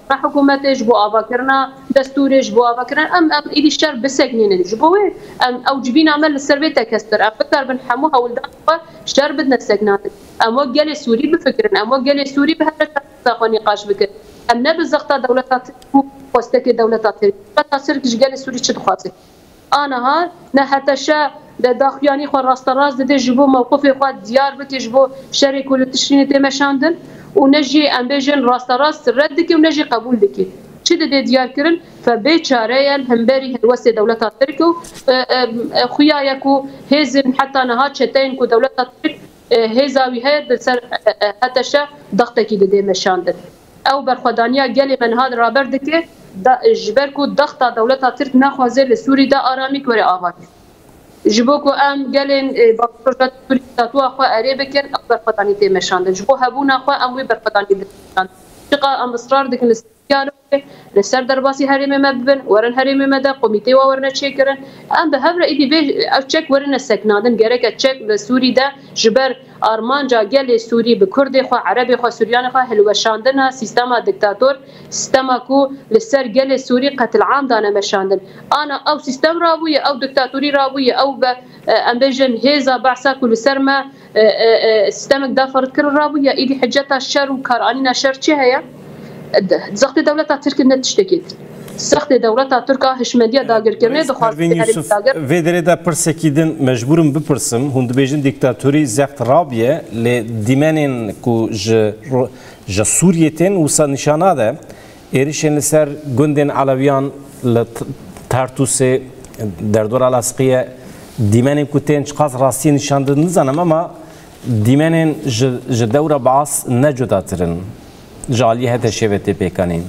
hikûmetê, ji bo avakirina destûrê, ji bo avakirina em, em êdî şer bisekinînin. Ji bo wê em ew civîna me li ser vê tekestir. Em bikaribin hemû hewldanên xwe şer bidine sekinandin. Em wek gelê Sûrî bifikirin. Em wek gelê Sûrî bi hev re çareserî xwe nîqaş bikin. Em ne bi zexta dewleta Tirk û xwestekê dewleta Tirk. Dewleta Tirk ji gelê Sûrî çi dixwaze? Aniha ne H T Ş de daxuyanî xwe rasterast dide ji bo mewqifê xwe diyar bike ji bo şerê ku li Tişrînê tê meşandin û ne jî em bêjin rasterast red dike û ne jî qebûl dike. Çi dide diyar kirin? Fe bê çare ye li hemberî helwestê dewleta Tirk û, e, e, e, xuya ye ku hêzên heta niha çeteyên ku dewleta Tirk, e, hêza wî heye di ser, e, e, H T Ş dextekî dide meşandin. Ew berxwedaniya gelê me niha li raber dike, da, ji ber ku dexta dewleta Tirk naxwaze li Sûrî de aramîk were avakir. Ji bo ku em gelên, e, Bakur Rojhilatê Sûrî statûya xwe erê bikin, ew berxwedanî tê meşandin. Ji bo hebûna xwe em wê berxwedanî didin meşandin. Çiqa em israr dikin li ser diyalogê, li ser derbasî herêmê me bibin, werin herêmê me de komîteyê we werine çêkirin. Em bi hev re êdî vê ev çek werine sekinandin. Gereke çek li Sûrî de ji ber armanca gelê Sûrî bi Kurdê xwe, Erebê xwe, Suryanê xwe hilweşandina sîstema diktator, sîstema ku li ser gelê Sûrî qetilam dane meşandin. Ana ew sîstem rabûye, ew diktatorî rabûye, ew be, e, em bêjin hêza behsa ku li ser me, e, e, e, sîstemek da ferz kirin rabûye, êdî hiceta şer û karanîna şer çi heye? Zextê dewleta Tirk ne tiştekê din. Zextê dewleta Tirk a hişmendiya dagirkirinê dixwaze Pervîn Yusuf, dagir. Vê derê de pirsekî din mecbûr im bipirsim. Hûn dibêjin dîktatorî zext rabiye, lê dîmenên ku ji ro-, ji Sûriyê tên wisa nîşana de êrişên li ser gundên Elewiyan li T-, Tartûsê, Derdora Lasqîye dîmenên ku tên çiqas rastiyê nîşan didin nizanim, ama dîmenên ji, ji dewra Baas ne cudatir in. Ji aliyê H T Ş'ê ve tê pêkanîn.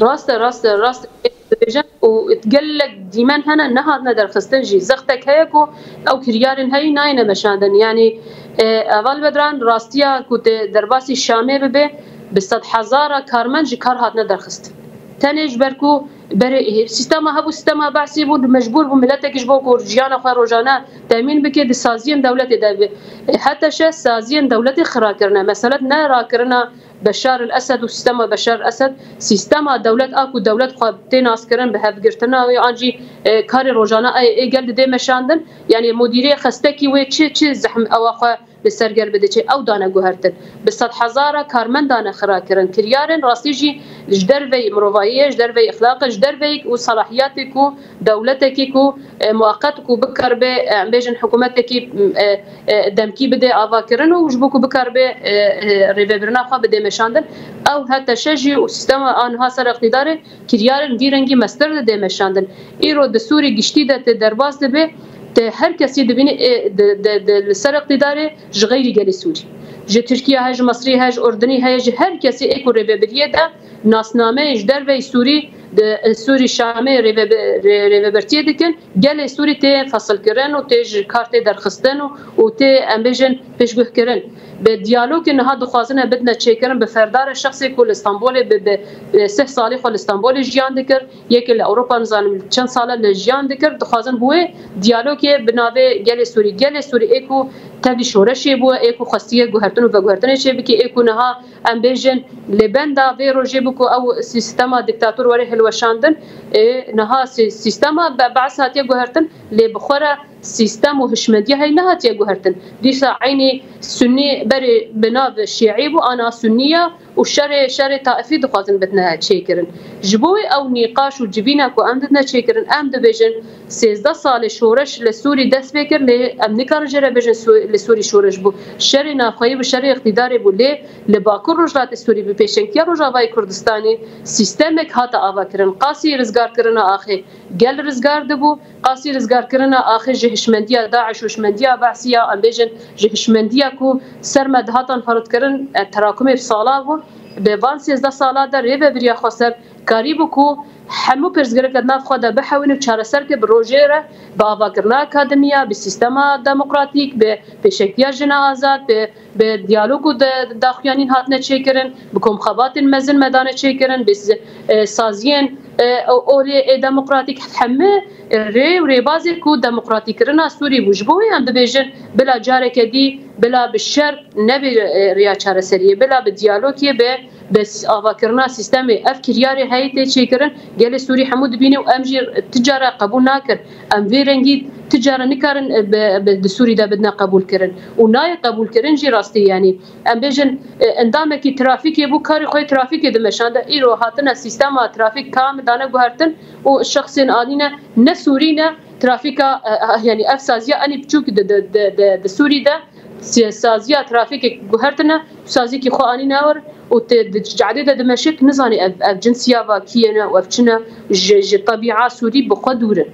Rast e, rast e, rast e. Dibêjin û gelek dîmen hene nehatine derxistin jî. Zextek heye ku ew kiryarên heyî nayêne meşandin. Yanî, e, heval Bedran, rastiya ku tê derbasî Şamê bibe, bi sedhezara karmend ji kar hatine derxistin. Tenê ji ber ku berê sîstema hebû, sîstema Beasî bû, mecbûr bû miletekî ji bo ku jiyana xwe rojane temîn bike, di saziyên dewletê de be. E, H T Ş saziyên dewletê xira kirine. Mesela ne rakirina Beşar el Esed û sîstema Beşar el Esed, sîstema dewlet a ku dewlet xwe tê naskirin bi hevgirtina wê an jî, e, karê rojane a ê gel didê meşandin. Yanî mudîrê xestekî wê çi, çi zehm ewa xwe li ser gel bide çi, ew dane guhertin. Bi sedhezara karmend dane xira kirin. Kiryarên rastî jî ji derveyî mirovahiyê, ji derveyî exlaqê, ji derveyî û selahiyatê ku dewletekî ku, e, muqet ku bikaribe, e, em bêjin hikûmetekî, e, e, demkî bide avakirin û ji bo ku bikaribe, e, e, rêvebirina xwe bide meşandin. Ew H T Ş jî û sîstema a niha ser îqtîdarê kiryarên vî rengî mestir dide meşandin. Îro di Sûrî giştî de tê derbas dibe, te her kesî dibîne, e, di, di, di, li ser îqtîdarê ji xeyrî gelê Sûrî. Ji Tirkiye he, ji Misrî he, ji Urdinî heye, ji her kesî ê ku rêvebiriyê de nasnameyê ji derveyî Sûrî, di, e, Sûrî Şamê rêvebe-, rê-, rêvebirtiyê dikin, gelê Sûrî tê fesilkirin û tê ji kar tê derxistin û, û tê, em bêjin, pêşguhkirin. Bi diyalogê niha dixwazine bidine çêkirin, bi ferdara şexsê ku li Stenbolê bi, bi, bi sih salî xwe li Stenbolê jiyan dikir, yekê li Ewropa nizanim çend sal e li jiyan dikir, dixwazin bi wê diyalogê bi navê gelê Sûrî. Gelê Sûrî ê ku tevlî şoreşê bûye, ê ku xwestiye guhertin û veguhertinê çêbike, ê ku niha em bêjin li benda vê rojê bû ku ew sîstema diktator were hilweşandin. Ê, niha sî-, sîstema Be-, Beas hatiye guhertin, lê bi xwe re sîstem û hişmendiya heyî nehatiye guhertin. Dîsa eynî Sunnî berê bi nav Şîî bû, ana Sunnî ye û şerê, şerê taifî dixwazin bidine çêkirin. Ji bo wê ew nîqaş û civîna ku em didine çêkirin, em dibêjin, sêzdeh salê şoreş li Sûrî dest pê kir, lê em nikarin jê re bêjin Sû-, li Sûrî şoreş bû. Şerê navxweyî bû, şerê îqtîdarê bû, lê li Bakur Rojhilatê Sûrî bi pêşengtiya Rojavayê Kurdistanê sîstemek hate avakirin. Qasî rizgarkirina axê gel rizgar dibû, qasî rizgarkirina axê ji hişmendiya DAIŞ û hişmendiya Beasî ya, em bêjin, ji hişmendiya ku ser me dihatan ferotkirin, e, terakumê bi sala bû, bi van sêzdeh sala de rêvebiriya xweser karîbû ku hemû pirsgirêk di nav xwe de bihewîne û çareser ke bi rojê re, bi avakirina akademiya, bi sîstema demokratîk, bi pêşengtiya jina azad, bi, bi diyalog û de, daxuyanîn hatine çêkirin, bi komxebatên mezin me dane çêkirin, bi s-, e, saziyên, e, olê ê demokratîk, hemû rê û rêbazê ku demokratîkirina Sûrî bû. Ji bo wê em dibêjin, bila careke dî, bila bi şer nebe, e, riya çareseriyê, bila bi diyalogê be, bi s-, avakirina sîstemê. Ev kiryarê heyî tê çêkirin, gelê Sûrî hemû dibîne û em jî ti cara qebûl nakin. Em vê rengî ti cara nikarin, e, bi, bi, di Sûrî de bidine qebûlkirin. Û nayê qebûlkirin jî rastî, yanî em bêjin, e, endamekî trafîkê bû, karê xwe yê trafîkê dimeşande. Îro hatine sîstema trafîk kam dane guhertin û şexsên anîne ne Sûrî ne trafîka, e, e, yanî ev saziya enî biçûk di, di, di, di, di Sûrî de si-, saziya trafîkê guhertine, saziyekî xwe anîne wir û tê di cadê de dimeşik, nizanî ev, ev cinsiya va kî ye ne û ev çi ne, ji, ji tebîa Sûrî bi xwe dûr in.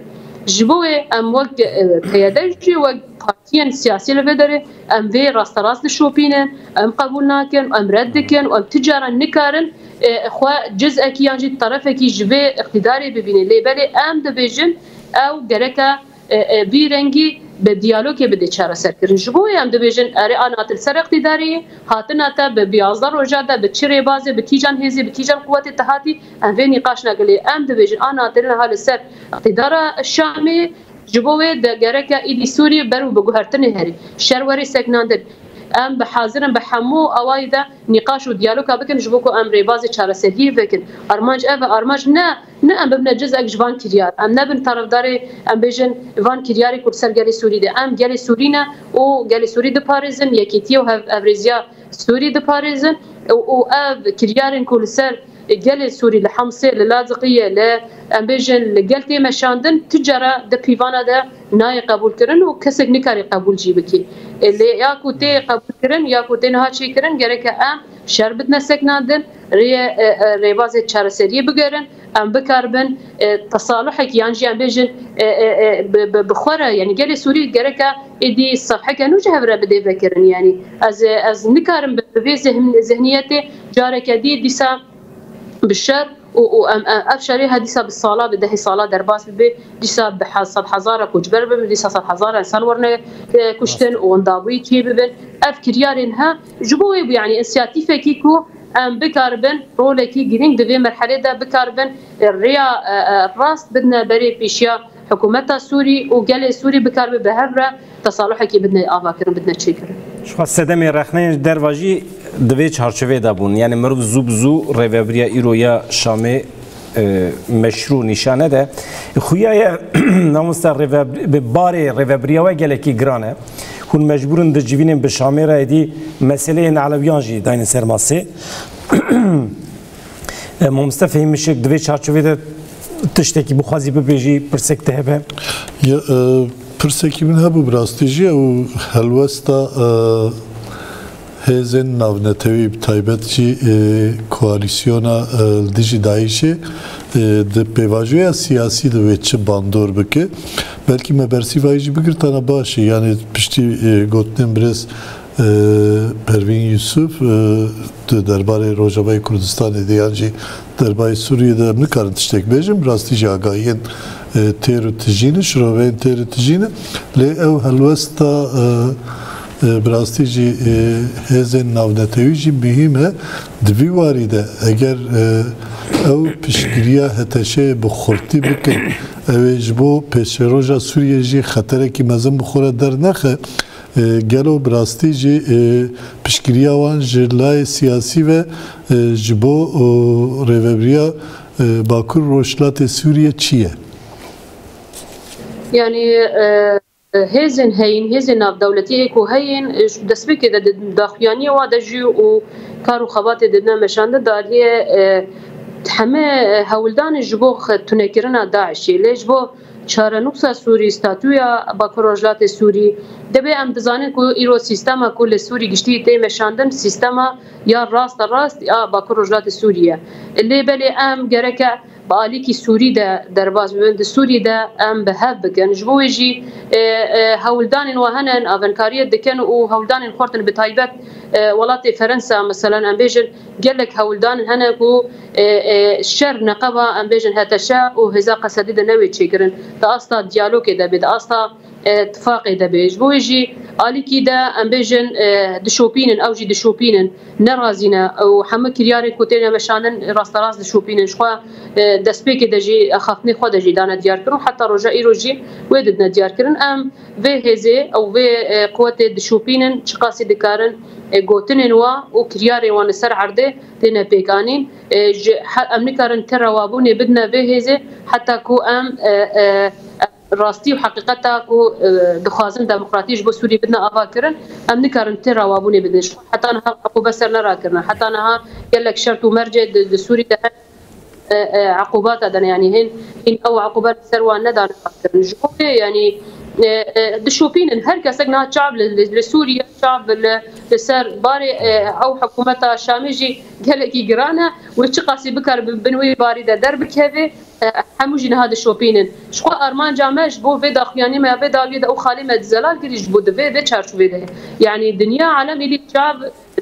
Ji bo wê em wek, e, P Y D jî, wek partiyên siyasî li vê derê, em vê rasterast dişopînin, em qebûl nakin, em red dikin û em ti caran nikarin, e, xwe cizekî yan jî terefekî ji vê îqtîdarê bibînin. Lê belê em dibêjin ew gereke, e, e, vî rengî bi diyalogê bide çareserkirin. Ji bo wê em dibêjin, erê, an hatin ser îqtîdarê, hatina te bi, bi yazdeh roja de bi çi rêbazê, bi kîjan hêzê, bi kîjan quwetê te hatî, em vê nîqaş nakin. Lê em dibêjin, an hatin niha li ser îqtîdara Şamê, ji bo wê de gereke îdî Sûrî ber û bi guhertinê herî. Şer werê seknandin. Em bi hazir in bi hemû awayî de nîqaş û diyaloga bikin ji bo ku em rêbazê çareseriyê vekin. Armanc ev e, armanc ne, ne em bibine cizek ji van kiryar. Em nebin tarafdarê, em bêjin, van kiryarê ku li ser gelê Sûrî de. Em gelê Sûrî ne û gelê Sûrî diparêzin, yekîtiye û hev-, hevrêziya Sûrî diparêzin û, û ev kiryarên ku li ser gelê Sûrî li Hemsê, li Laziqiyê, li, em bêjin, li gel tê meşandin, tu cara di pîvana de nayê qebûlkirin û kesek nikarî qebûl jî bikî. E, lê ya ku tê qebûlkirin, ya ku tê niha çêkirin, gereke em şer bidine seknandin, rêye, e, e, rêbazê çareseriyê bigerin, em bikaribin, e, tesaluhekî yan jî em bêjin, e, e, e, bi, bi, bi xwe re, yanî gelê Sûrî gereke êdî sefheke nû ji hev re bidê vekirin. Yanî ez, ez nikarim bi, bi vê zihn-, zihniyetê careke dî dîsa bi şer û, û em, em, ev şerê he dîsa bi sala, bi dehê sala derbas bibe, dîsa bi he-, sed hezara koçber bibin, dîsa sed hezara insan werine, e, kuştin û wendabûyî çê bibin. Ev kiryarên he ji bo wê bû, yanî însiyatîfekî ku em bikaribin rolekî girîng di vê merhelê de bikaribin, e, rêya, e, e, rast bidine berê pêşiya hikûmeta Sûrî û gelê Sûrî bikaribe bi hev re tesaluhekî bidine avakirin, bidine çêkirin. Ji xwe sedemê rexneyên ji derva jî di vê çarçovê de bûn. Yanî mirov zû bi zû rêvebiriya îro ya Şamê, e, meşrû nîşane de. Xuya ye, mamoste, rêve-, bi barê rêvebiriya we gelekî giran e. Hûn mecbûr in di civînên bi Şamê re êdî meseleyên Elewiyan jî daynin ser masê. E, Mamoste Fehîm Mişek, di vê çarçovê de tiştekî bixwazî bibêjî, pirsek te hebe? Ya, e, pirsekî min hebû, bi rastî jî ew helwesta, e, hêzên navnetewî, bi taybet jî, e, koalîsyona, e, li dijî DAIŞê, e, di pêvajoya siyasî de wê çi bandor bike? Belkî me bersîvayî jî bigirtana baş e, yanî piştî, e, gotinên birêz, e, Pervîn Yusuf, e, di derbarê Rojavayê Kurdistanê de yan jî derbarê Sûriyê de em nikarin tiştek bêjin. Bi rastî jî agahiyên, e, têr û tijî ne, şiroveyên têr û tijî ne. Lê ew helwesta, e, e, bi rastî jî, e, hêzên navnetewî jî muhîm e. Di vî warî de eger, e, ew piştgiriya HTŞ'ê bi xurtî bikin, ew ê ji bo pêşeroja Sûriyê jî xeterekî mezin bi xwe re dernexe, e, gelo bi rastî jî, e, piştgiriya wan ji layê siyasî ve, e, ji bo, o, rêvebiriya, e, Bakur Rojhilatê Sûriyê çi ye? Yanî, e, hêzên heyîn, hêzên navdewletî yê ku heyîn, e, ji destpêkê de di daxuyaniyê wa de jî û kar û xebatê didine meşandin, dariyê, e, heme, e, hewldanê ji bo xe-, tunekirina DAIŞ'ê. Lê ji bo çarenûsa Sûrî, statûya Bakur Rojhilatê Sûrî, dibê em dizanin ku îro sîstema ku li Sûrî giştî tê meşandin, sîstema ya raste rast ya Bakur Rojhilatê Sûrî ye. Lê belê em gereke bi alîkî Sûrî de derbas bibin, di Sûrî de em bi hev bikin. Ji bo wê jî, e, e, hewldanên we hene, avenkariyê dikin û hewldanên xurtin, bi taybet, e, welatê Ferensa, meselan, em bêjin, gelek hewldan hene ku, e, e, şer neqeba, em bêjin, HTŞ û hêza Qesedî de newê çêkirin. Di asta diyalogê de bê, di asta, e, tifaqê de bê. Ji bo wê jî alîkî de, em bêjin, e, dişopînin, ew jî dişopînin, nerazî ne û hemû kiryarên ku têne meşandin rasterast dişopînin. Ji xwe, e, destpêkê de jî, axaftinê xwe de jî dane diyarkirin û heta roja îro jî wê didine diyarkirin. Em vê hêzê ew vê, e, quwetê dişopînin, çiqasî dikarin, e, gotinên wa û kiryarên wan li ser erdê têne pêkanîn. E, ji he-, em nikarin ti rewabûnê bidine vê hêzê heta ku em, e, e, rastî û heqîqeta ku, e, dixwazin demokratî ji bo Sûrî bidine avakirin, em nikarin ti rewabûnê bidin. Ji xwe heta niha eqûbe ser nerakirine. Heta niha gelek şert û mercê di, di Sûrî de hene, e, e, eqûbata dane, yanî hên, hîn ew eqûbe li ser wan nedane rakirin. Ji bo vê, yanî, e, e, dişopînin. Her kesek niha çav li, li, li Sûriye, çav li, li ser barê, e, ew hikûmeta Şamê jî gelekî giran e. Wê çiqasî bikare bi, bin wê barî de derbikeve, e, hemû jî niha dişopînin. Ji xwe armanca me ji bo vê daxuyanî me ya vê dawiyê de ew xalê me zelal kirî ji bo di vê, vê çarçovê de ye. Yanî dinya alem êdî çav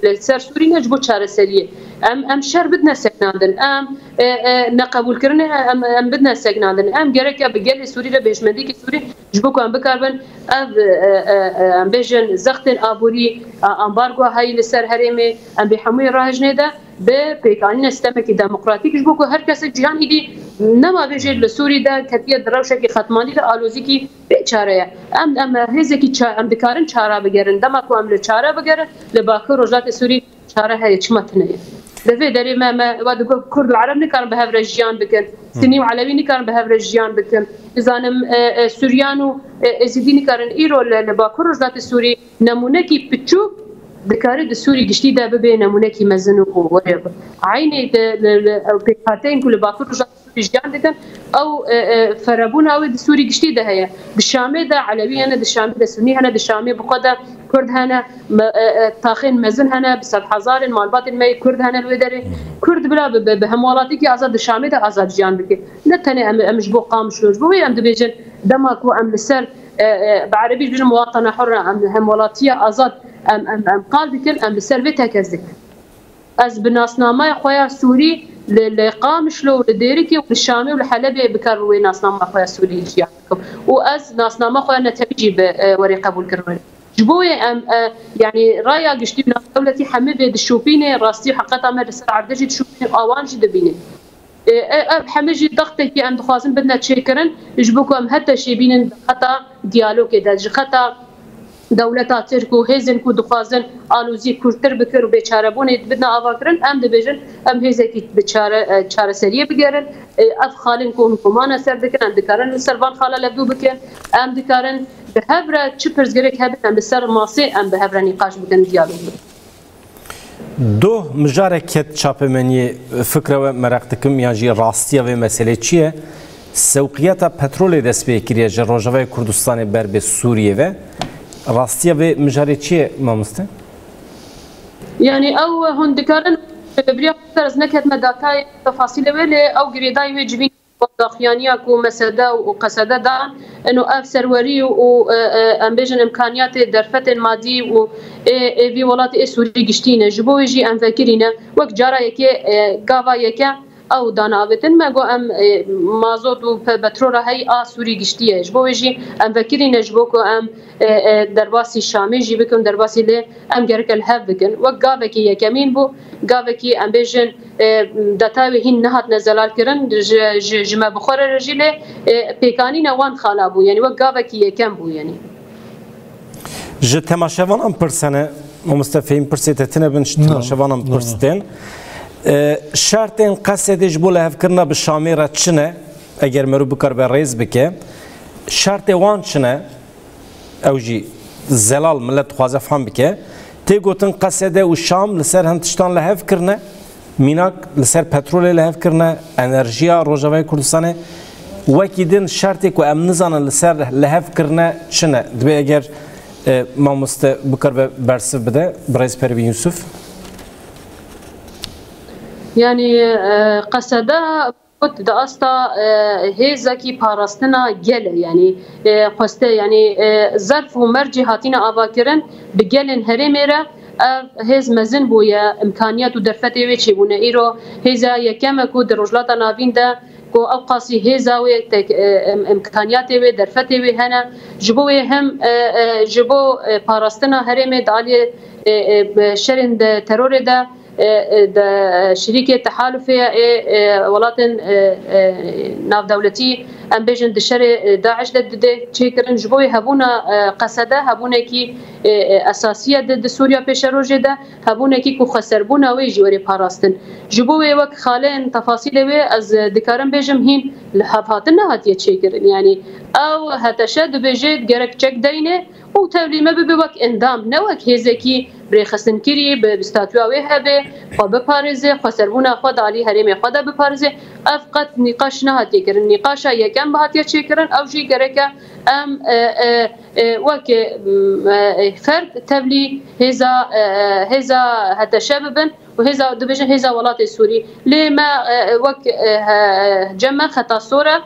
li ser Sûrî ne ji bo çareseriyê. Em, em şer bidine seknandin. Em, e, e, neqebûlkirinê em, em bidine seknandin. Em gereke bi gelê Sûrî re, bi hişmendîkê Sûrî, ji bo ku em bikaribin ev, e, e, e, em bêjin zextên aborî, a, ambargoya heyî li ser herêmê, em bê hemûyê rahêjinê de bi pêkanîna sîstemekî demokratîk, ji bo ku her kesek cîhan êdî nema bêjê li Sûrî de ketiye di rewşekî qetmandî de, alozîkî bê çare ye. Em, em hêzekî ça-, em dikarin çara bigerin. Dema ku em li çare bigerin, li Bakur Rojhilatê Sûrî çare heye, çima tune ye? Li vê derê me, me, we digot, Kurd û Ereb nikarin bi hev re jiyan bikin. Hı. Sinî û Elewî nikarin bi hev re jiyan bikin. Dizanim, e, e, Suryan û, e, Êzidî nikarin. Îro li, li Bakur Rojhilatê Sûrî nemûnekî piçûk dikare di Sûrî giştî de bibe nemûnekî mezin û werê bi. Eynî di, li, li, ew pêkhateyên ku li Bakur Rojava Sûrî jiyan dikin, ew, e, e, ferebûna wê di Sûrî giştî de heye. Di Şamê de Elewî hene, di Şamê de Sunî hene, di Şamê bi xwe de Kurd hene, me, e, e, taxên mezin hene, bi sedhezarên malbatên me yê Kurd hene li wê derê. Kurd bila bi, bi, bi hemwelatîkî azad di Şamê de azad jiyan bike. Ne tenê em, em ji bo Qamişlo, ji bo wê em dibêjin dema ku em li ser, e, e, bi erebî dibêjin muwatana hurra, em hemwelatiya azad, em, em, em qal dikin, em li ser vê tekez dikin. Ez bi nasnameya xwe ya Sûrî li, li Qamişlo û li Dêrikê û li Şamê û li Helebê bi kar wê nasnameya xwe ya Sûrî jiyan dikim. Û ez nasname xwe ya netewî jî bi, e, werê qebûl kirin. Ji bo wê em, e, yanî raya giştî û navdewletî hemî vê dişopîne, rastî heqeta me li ser erdê jî dişopîne, awan jî dibîne. E, e, ev hemî jî dextekî em dixwazin bidine çêkirin, ji bo ku em her teşê bînin di xeta diyalogê de, ji xeta dewleta Tirk û hêzên ku dixwazin alozî kûrtir bikin û bêçarebûnê bidine avakirin, em dibêjin, em hêzekî bi çare, e, çareseriyê bigerin. E, ev xalên ku hûn komana ser dikin, em dikarin li ser van xala levdû bikin. Em dikarin bi hev re çi pirsgirêk hebin, em li ser masê em bi hev re nîqaş bikin, diyalog bikin. Doh mijarek ket çapemeniyê, fikra we meraq dikim, yan jî rastiya vê meselê çi ye? Sewqiyeta petrolê dest pê kiriye ji Rojavayê Kurdistanê ber bi Sûriyê ve. Rastiya vê mijarê çi ye, mamoste? Yanî ew hûn dikarin, bi biriya xwe ez neketime datayê tefasîlê wê, lê ew girêdayî wê civîn daxuyaniya ku Mesede û Qesede dan, ino ev serwerî û, e, e, em bêjin imkaniyatê derfetên madî û ê, ê vî welatê ê Sûrî giştî ne. Ji bo wê jî em vekirî ne. Wek cara yekê, e, gava yeke ew dane avêtin. Me got em, e, mazot û pe-, petrol re hey a Sûrî giştî ye. Ji bo wê jî em vekirî ne ji bo ku em, e, e, derbasî Şamê jî bikin, derbasî lê em gereke li hev bikin. Wek gavekî yekemîn bû, gavekî em bêjin, e, data wê hîn nehatine zelalkirin, ji, ji, ji me bi xwe re jî lê, e, pêkanîna wan xala bû, yanî wek gavekî yekem bû, yanî. Ji temaşevanan pirsene, mamoste Fehîm, pirsê te tine bin, ji Na, temaşevanan na, pirs na. tên. E, şertên Qesedê ji bo lihevkirina bi Şamê re çi ne? Eger meriv bikaribe rêz bike, şertê wan çi ne? Ew jî zelal milet dixwaze fam bike. Tê gotin Qesede û Şam li ser hin tiştan li hev kirine. Mînak li ser petrolê li hev kirine, enerjiya Rojavayê Kurdistanê. Wekî din şertê ku em nizanin li ser li hev kirine çi ne. Dibê eger, e, mamoste bikaribe bersiv bide, birêz Pervîn Yusuf. Yanî, e, Qesede Got, di asta, e, hêzekî parastina gel e, yanî, e, xweste, yanî, e, zerf û mercê hatine avakirin bi gelên herêmê re. Ev hêz mezin bûye, imkaniyet û derfetê wê çêbûne. Îro hêza yekem e ku di Rojhilata Navîn de ku ew qasî hêza wê tek, e, im-, imkaniyetê wê, derfetê wê hene. Ji bo wê hem, e, e, ji bo, e, parastina herêmê di aliyê, e, e, şerên de terorê de e, e, de, e, şirîkê tehalufê ye, ê, e, welatên, e, e, navdewletî, em bêjin di şerê, e, DAIŞ de dide çêkirin. Ji bo wê hebûna, e, Qesede hebûnekî, e, e, esasî ye di, di Sûriya pêşerojê de, hebûnekî ku xweserbûna wê jî were parastin. Ji bo wê wek xalên tefasîlê wê ez, e, dikarim bêjim hîn li hevhatin nehatiye çêkirin. Yanî ew HTŞ dibêje gerek çek deyne, û tevlî me bibe wek endam, ne wek hêzekî bi rêxistinkirî, bi, bi statûya wê hebe, xwe biparêze, xweserbûna xwe di alî herêmê xwe de biparêze. Ev qet nîqaş nehatiye kirin. Nîqaşa yekem bi hatiye çêkirin, ew jî gereke em, e, e, e, wek, e, m, e, ferd tevlî hêza, e, e, hêza HTŞ bibin û hêza, dibêjin hêza welatê Sûrî. Lê me, e, e, wek, e, he, cem me xeta sor e,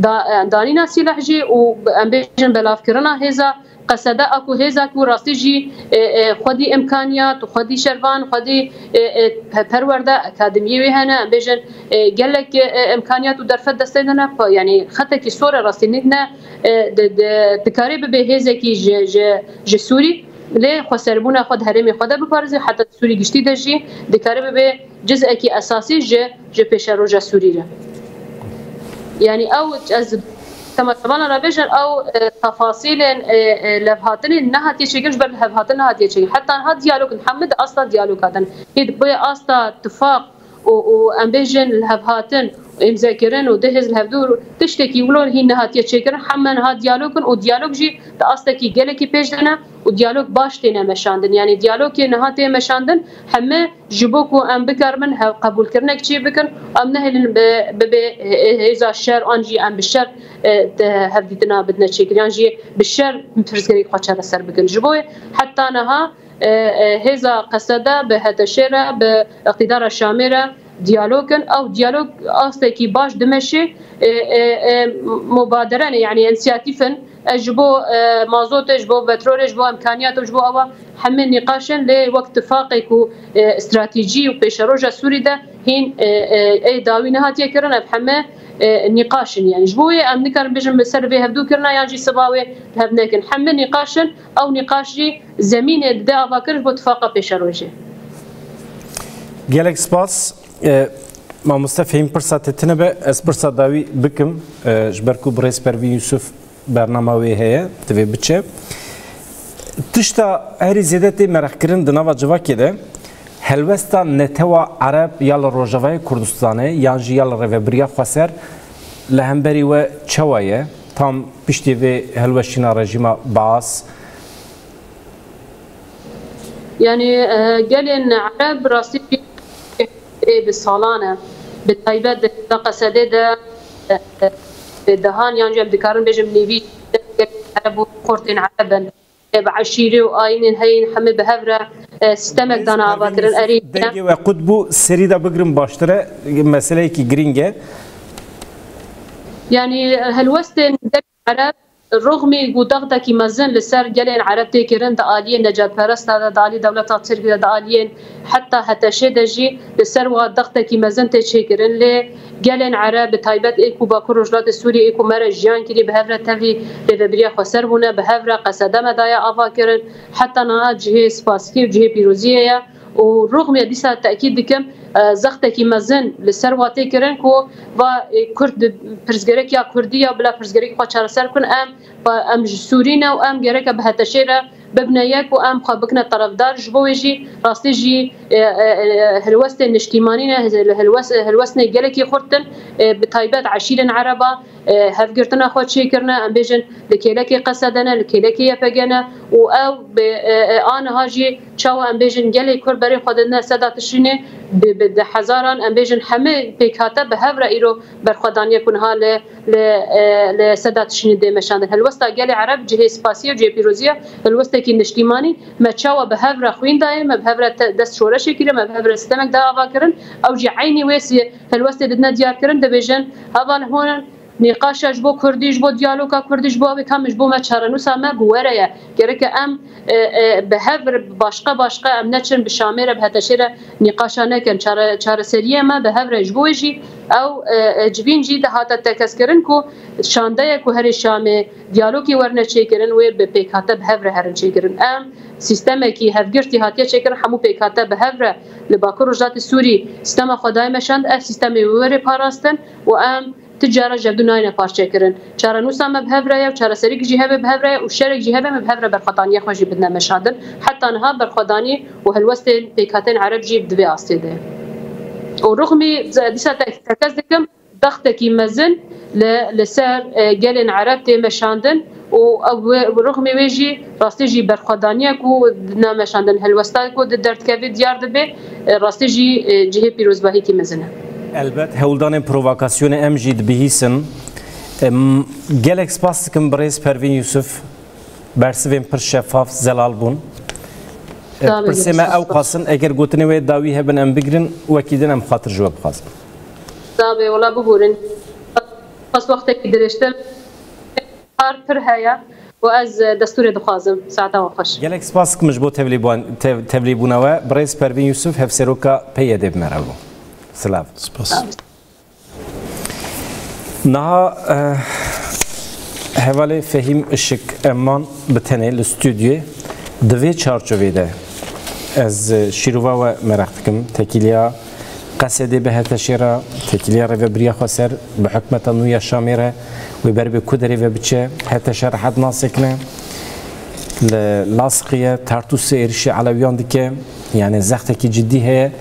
da, e, danîna sîleh jî û em bêjin belavkirina hêza Qesede a ku hêza ku rastî jî, e, e, xwedî imkaniyat, xwedî şervan, xwedî, e, e, pe-, perwerde akademiyê wê hene, em bêjin, e, gelek, e, imkaniyat û derfet destê de ne, pa-, yanî xetekî sor e rastî nît ne, e, di, di, dikarê bibe hêzekî ji, ji, ji Sûrî, lê xweserbûna xwe di herêmê xwe de biparêze, heta di Sûrî giştî de jî dikare bibe cizekî esasî ji, ji pêşeroja Sûrî re. Yanî ew, ez temaşevanan re bêjin, ew, e, tefasîlên, e, e, levhatinê nehatiye çêkirin, ji ber levhatin nehatiye çêkirin. Heta niha diyalog, hemî di asta diyalog hatin. Hê di asta tifaq û, û em bêjin li hevhatin û êmzekirin û du hêz li hevdû tiştekî wilo hîn nehatiye çêkirin. Heme niha diyalog in û diyalog jî di astekî gelekî pêş de ne û diyalog baş têne meşandin. Yanî diyalogê niha tê meşandin, heme ji bo ku em bikaribin hev qebûlkirinek çê bikin, em nehêlin bi, bibe hê-, hêza şer an jî em bi şer, e, te-, hevdîtina bidine çêkir, yan jî bi şer pirsgirêk xwe çareser bikin. Ji bo heta niha, e, e, hêza Qesede bi HTŞ'ê re, bi îqtîdara Şamê re diyalog in. Ew diyalog astekî baş dimeşê, e, e, e, mubadere ne, yanî însiyatîf in. E, ji bo, e, mazotê, ji bo petrolê, ji bo îmkaniyato, ji bo ewa hemê nîqaş in, lê wek tifaqê ku, e, stratejî û pêşeroja Sûrî de hîn, e, e, ê dawî nehatiye kirin, ev heme, e, nîqaş in. Yanî ji bo wê em nikarin bêjin bi ser vê hevdû kirina yan jî siba wê li hev nekin. Heme nîqaş in, ew nîqaş jî zemînê dide avakirin ji bo tifaqa pêşerojê. Gelek spas. E, mamoste Fehîm, pirsa te tune be, ez pirsa dawî bikim, e, ji ber ku birêz Pervîn Yusuf bernama wê heye, divê biçe. Tişta herî zêde tê meraqkirin di nava civakê de, helwesta netewa Ereb ya li Rojavayê Kurdistanê yan jî ya li Rêvebiriya Xweser li hemberî we çawa ye? Tam piştî vê hilweşîna rejîma Baas. Yanî, e, gelên Ereb rastî ê bi salan e. Bi taybet di Qesedê de, e, e, bi dehan yan jî em dikarin bêjin nîvî gelên Ereb û xortên Ereb in. E, bi eşîrê û ayînên heyîn hemî bi hev re, e, sistemek dana ava kirin. Erê, dengê we qut bû, serî de bigrin baştir e, meseleyekî girîng e. Yanî, helwestên gelên Ereb, rixmî ku dextekî mezin li ser gelên Ereb tê kirin, di aliyê necadperesta de, di alî dewleta Tirk de, di aliyên heta HTŞ'ê de jî li ser wa dextekî mezin tê çêkirin. Lê gelên Ereb, bi taybet ê ku Bakur Rojhilatê Sûriyê, ê ku me re jiyan kirî, bi hev re tevî Rêvebiriya Xweser bûne, bi hev re Qesede me daye ava kirin, heta niha cihê spasiyê û cihê pîroziyê ye. Û rixmê dîsa tekîd dikim, e, zextekî mezin li ser wa tê kirin ku va, e, Kurd di pirsgirêk ya Kurdî ya bila pirsgirêkê xwe çareser bikin, em, em ji Sûrî ne û em gereke bi HTŞ'ê re bibine yek û em xwe bikine terefdar. Ji bo wê jî rastî jî, e, e, e, helwestên niştîmanî ne, helwest-, helwestên gelekî xurt in, e, bi taybet eşîrên Ereba, e, hevgirtina xwe çêkirine, em bêjin li kêlekê Qesede ne, li kêlekê YPG ne û ew bi, e, e, aniha jî çawa em bêjin gelê Kurd berê xwe didine Seda Tişrînê bi, bi di hezaran, em bêjin hemî pêkhate bi hev re îro berxwedaniyek ku niha li, li, e, li Seda Tişrînê dê meşandin. Helwesta gelê Ereb cihê spasiye û cihê pîroziye, helwestekî niştîmanî, me çawa bi hev re xwîn dayê, me bi hev re te-, dest şoreşê kiriye, me bi hev re sistemek da ava kirin, ew jî eynî wê sî-, helwestê didine diyar kirin, dibêjin, heval hûn, nîqaşa ji bo Kurdî, ji bo diyaloga Kurdî, ji bo ew ê ka min ji bo me çarenûsa me bi we re ye. Gereke em, e, e, bi hev re, bi başqe başqe em neçin, bi Şamê re, bi HTŞ'ê re nîqaşa nekin. Çare-, çareseriyê me bi hev re ji bo wê jî ew, e, e, civîn jî dihate tekez kirin ku şandeyek ku herê Şamê diyalogê werine çêkirin, wê bi pêkhate bi hev re herin çêkirin. Em sîstemekî hevgirtî hatiye çêkirin, hemû pêkhate bi hev re li Bakur Rojhilatê Sûrî sîstema xwe daye meşand, ev sîstemê wê were parastin û em ti cara ji hevdû nayêne parçekirin. Çarenûsa me bi hev re ye û çareserîk jî hebe bi hev re ye û şerek jî hebe me bi hev re berxwedaniya xwe jî bidine meşandin. Heta niha berxwedanî û helwestên pêkhateyên Ereb jî di vê astê de ye. Û rixmî dîsa te-, tekez dikim, dextekî mezin li, li ser, e, gelên Ereb tê meşandin û ew wê, rixmê wê jî rastî jî berxwedaniya ku didine meşandin, helwesta ku di derdikevê diyar dibe, e, rastî jî, e, cihê pîrozbahîkî mezin e. Elbet, hewldanên provokasyonê em jî dibihîsin. Em, gelek spas dikim birêz Pervîn Yusuf, bersivên pir şefaf, zelal bûn. E, Sağ olun. Pirsê me ew qas in, eger gotinê wê dawî hebin em bigrin, wekî din em xatir ji we bixwazin. Sağ be, wela bibûrin. Bas wextekî dirêjtir. Kar pir heye û ez, e, destûrê dixwazim. Saeta we xweş. Gelek spas dikim ji bo tevlîbûn-, tev-, tevlîbûna we. Birêz Pervîn Yusuf, hevseroka P Y D'ê bi me re bû. Silav. Spas. Niha, e, hevalê Fehîm Işık Emman bi tenê li stûdyoyê. Di vê çarçovê de ez, e, şîrova we meraq dikim. Tekîliya Qesedê bi HTŞ'ê re, tekîliya Rêvebiriya Xweser bi hikûmeta nû ya Şamê re, wê ber bi ku derê ve biçe, HTŞ rehet nasekine, li Lasqî ye, Tartûsê êrişî Elewiyan dike, yanî zextekî cidî heye.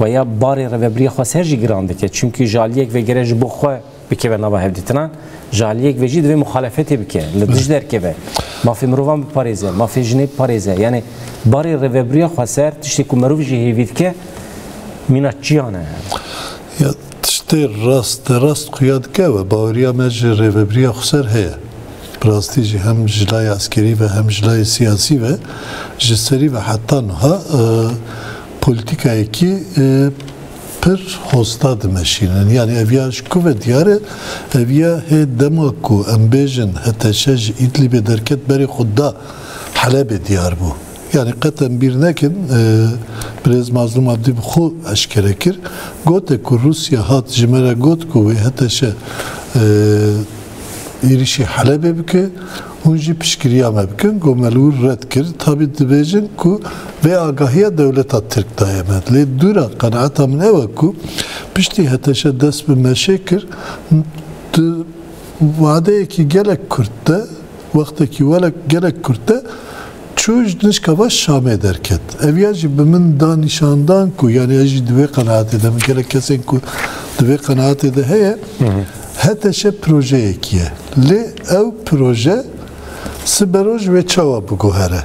Waya barê rêvebiriya xweser jî giran dike. Çimkî ji aliyek vegere ji bo xwe bikeve nava hevdîtinan, ji aliyek ve jî divê muxalefetê bike, li dij derkeve. Mafê mirovan biparêze, mafê jinê biparêze. Yanî barê rêvebiriya xweser, tiştê ku merov jî hêvî dike, mîna çiyan e. Ya tiştê rast, rast xuya dike we, baweriya me ji rêvebiriya xweser heye. Bi rastî jî hem ji layê eskerî ve hem ji layê siyasî ve ji serî ve heta niha, e, polîtîkayekî, e, pir hosta dimeşînin. Yanî ev ya ji ku ve diyar e, ev ya hê dema ku em bêjin H T Ş ji Îdlîbê derket berê xwe da Helebê diyar bû. Yanî qet em bîr nekin, e, birêz Mazlûm Abdî bi xwe eşkere kir. Gote ku Rûsya hat ji me re got ku wê H T Ş, e, êrîşî Helebê bike, hûn jî piştgiriya me bikin. Got me li wir red kir. Tabî dibêjin ku vê agahiya dewleta Tirk daye me. Lê dûra qenaeta min ew e ku piştî H T Ş dest bi meşê kir, di wadeyekî gelek kurt de, wextekî welek gelek kurt de çû ji nişka va Şamê derket. Ev ya jî bi min da nîşandan ku, yanî ez jî di vê qenaetê de, min gelek kesên ku di vê qenaetê de heye, H T Ş projeyekî ye. Lê ew proje siberoj wê çawa biguhere?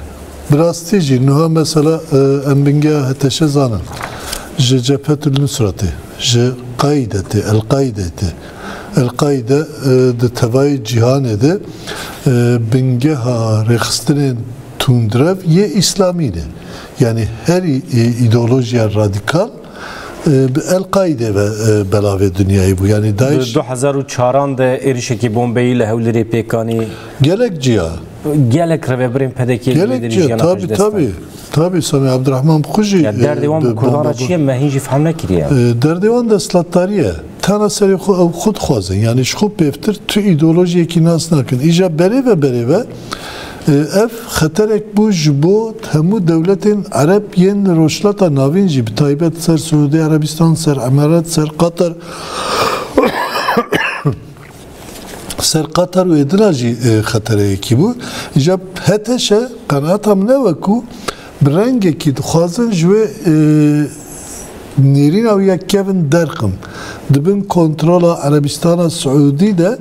Bi rastî jî niha mesela, e, em bingeha H T Ş zanin. Ji Cephetül Nusretê, ji Qaîdetê, El Qaîdetê. El Qaîde, e, di tevayê cîhanê de, e, bingeha rêxistinên tundrev yê îslamî ne. Yanî herî, e, îdeolojiya radîkal, e, bi El Qaîde ve, e, belavê dinyayê bû. Yanî DAIŞ. Di du hezar û çaran de êrişekî bombeyî li Hewlêrê pêk anî. Gelek ciya. Gelek rêvebirên P D K'ê li vê Gelek derê ciya, jiyana xwe ji tabî, dest dan. Tabî. Tabî, Samî Abdurrahman bi xwe jî, Ya derdê e, wan bi bi Kurdan re bomba çi ye, me hîn jî fehm nekiriye. E, derdê wan desthilatdarî ye. Tena serê xwe ew xwe dixwazin. Yanî ji xwe pêvtir tu îdeolojiyekî nas nakin. Îja berê ve, berê ve, e, ev xeterek bû ji bo hemû dewletên Ereb yên Rojhilata Navîn jî, bi taybet ser Siûdî Erebistan, ser Emaret, ser Qatar. Ser Qatar û êdina jî, e, xetereyekî bû. Îja H T Ş, qenaeta min ew e ku bi rengekî dixwazin ji wê, e, nêrîna wî ya kevin derxin. Di bin kontrola Erebistana Siûdî de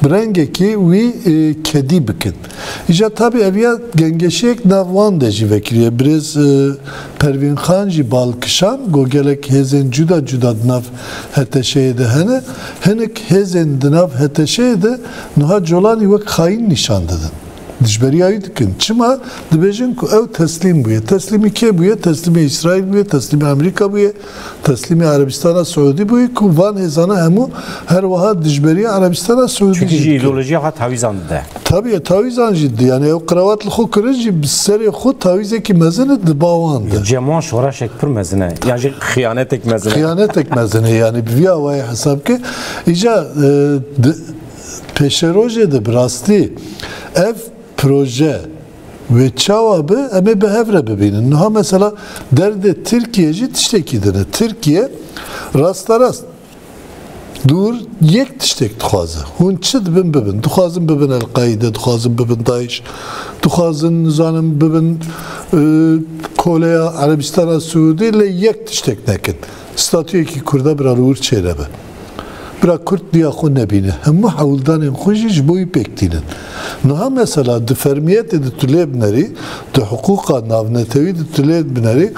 bi rengekî wî, e, kedî bikin. Îja tabî ev ya gengeşiyek nav wan de jî vekiriye. Birêz, e, Pervîn Xan jî bal kişand, got gelek hêzên cuda cuda di nav H T Ş'ê de hene. Hinek hêzên di nav H T Ş'ê de niha Colanî wek xayîn nîşan didin. Dijberiya wî dikin. Çima? Dibêjin ku ew teslîm bûye. Teslîmî kê bûye? Teslîmê Îsraîl bûye, teslîmê Amerîka bûye, teslîmê Erebistana Siûdî bûye ku van hêzana hemû her wiha dijberiya Erebistana Siûdî Çunkî jî jî dikin. Îdeolojiya xwe tawîzan dide. Tabii, tawîzan jî dide. Yani ew qrawat li xwe kirin jî bi serê xwe tawîzekî mezin e di ba wan de. Cem wan şoreşek pir mezin e. Yan jî xiyanetek mezin e. Xiyanetek mezin e yani bi vî awayê hesab ke. Îca, e, di, pêşerojê de bi rastî ev proje wê çawa bi, em ê bi hev re bibînin. Niha mesela derdê Tirkiye jî tiştekî din e. Tirkiye rasterast dûr yek tiştek dixwaze. Hûn çi dibin bibin. Dixwazin bibin El-Qaîde, dixwazin bibin DAIŞ, dixwazin, nizanim, bibin, e, koleya Erebistana Siûdî, lê yek tiştek nekin. Statuyekî Kurda bira li wir çênebe. Bira Kurd diya xwe nebîne. Hemû hewldanên xwe jî ji bo wî pêk tînin. Niha mesela di fermiyetê de tu lê binerî, di hiqûqa navnetewî de tu lê binerî,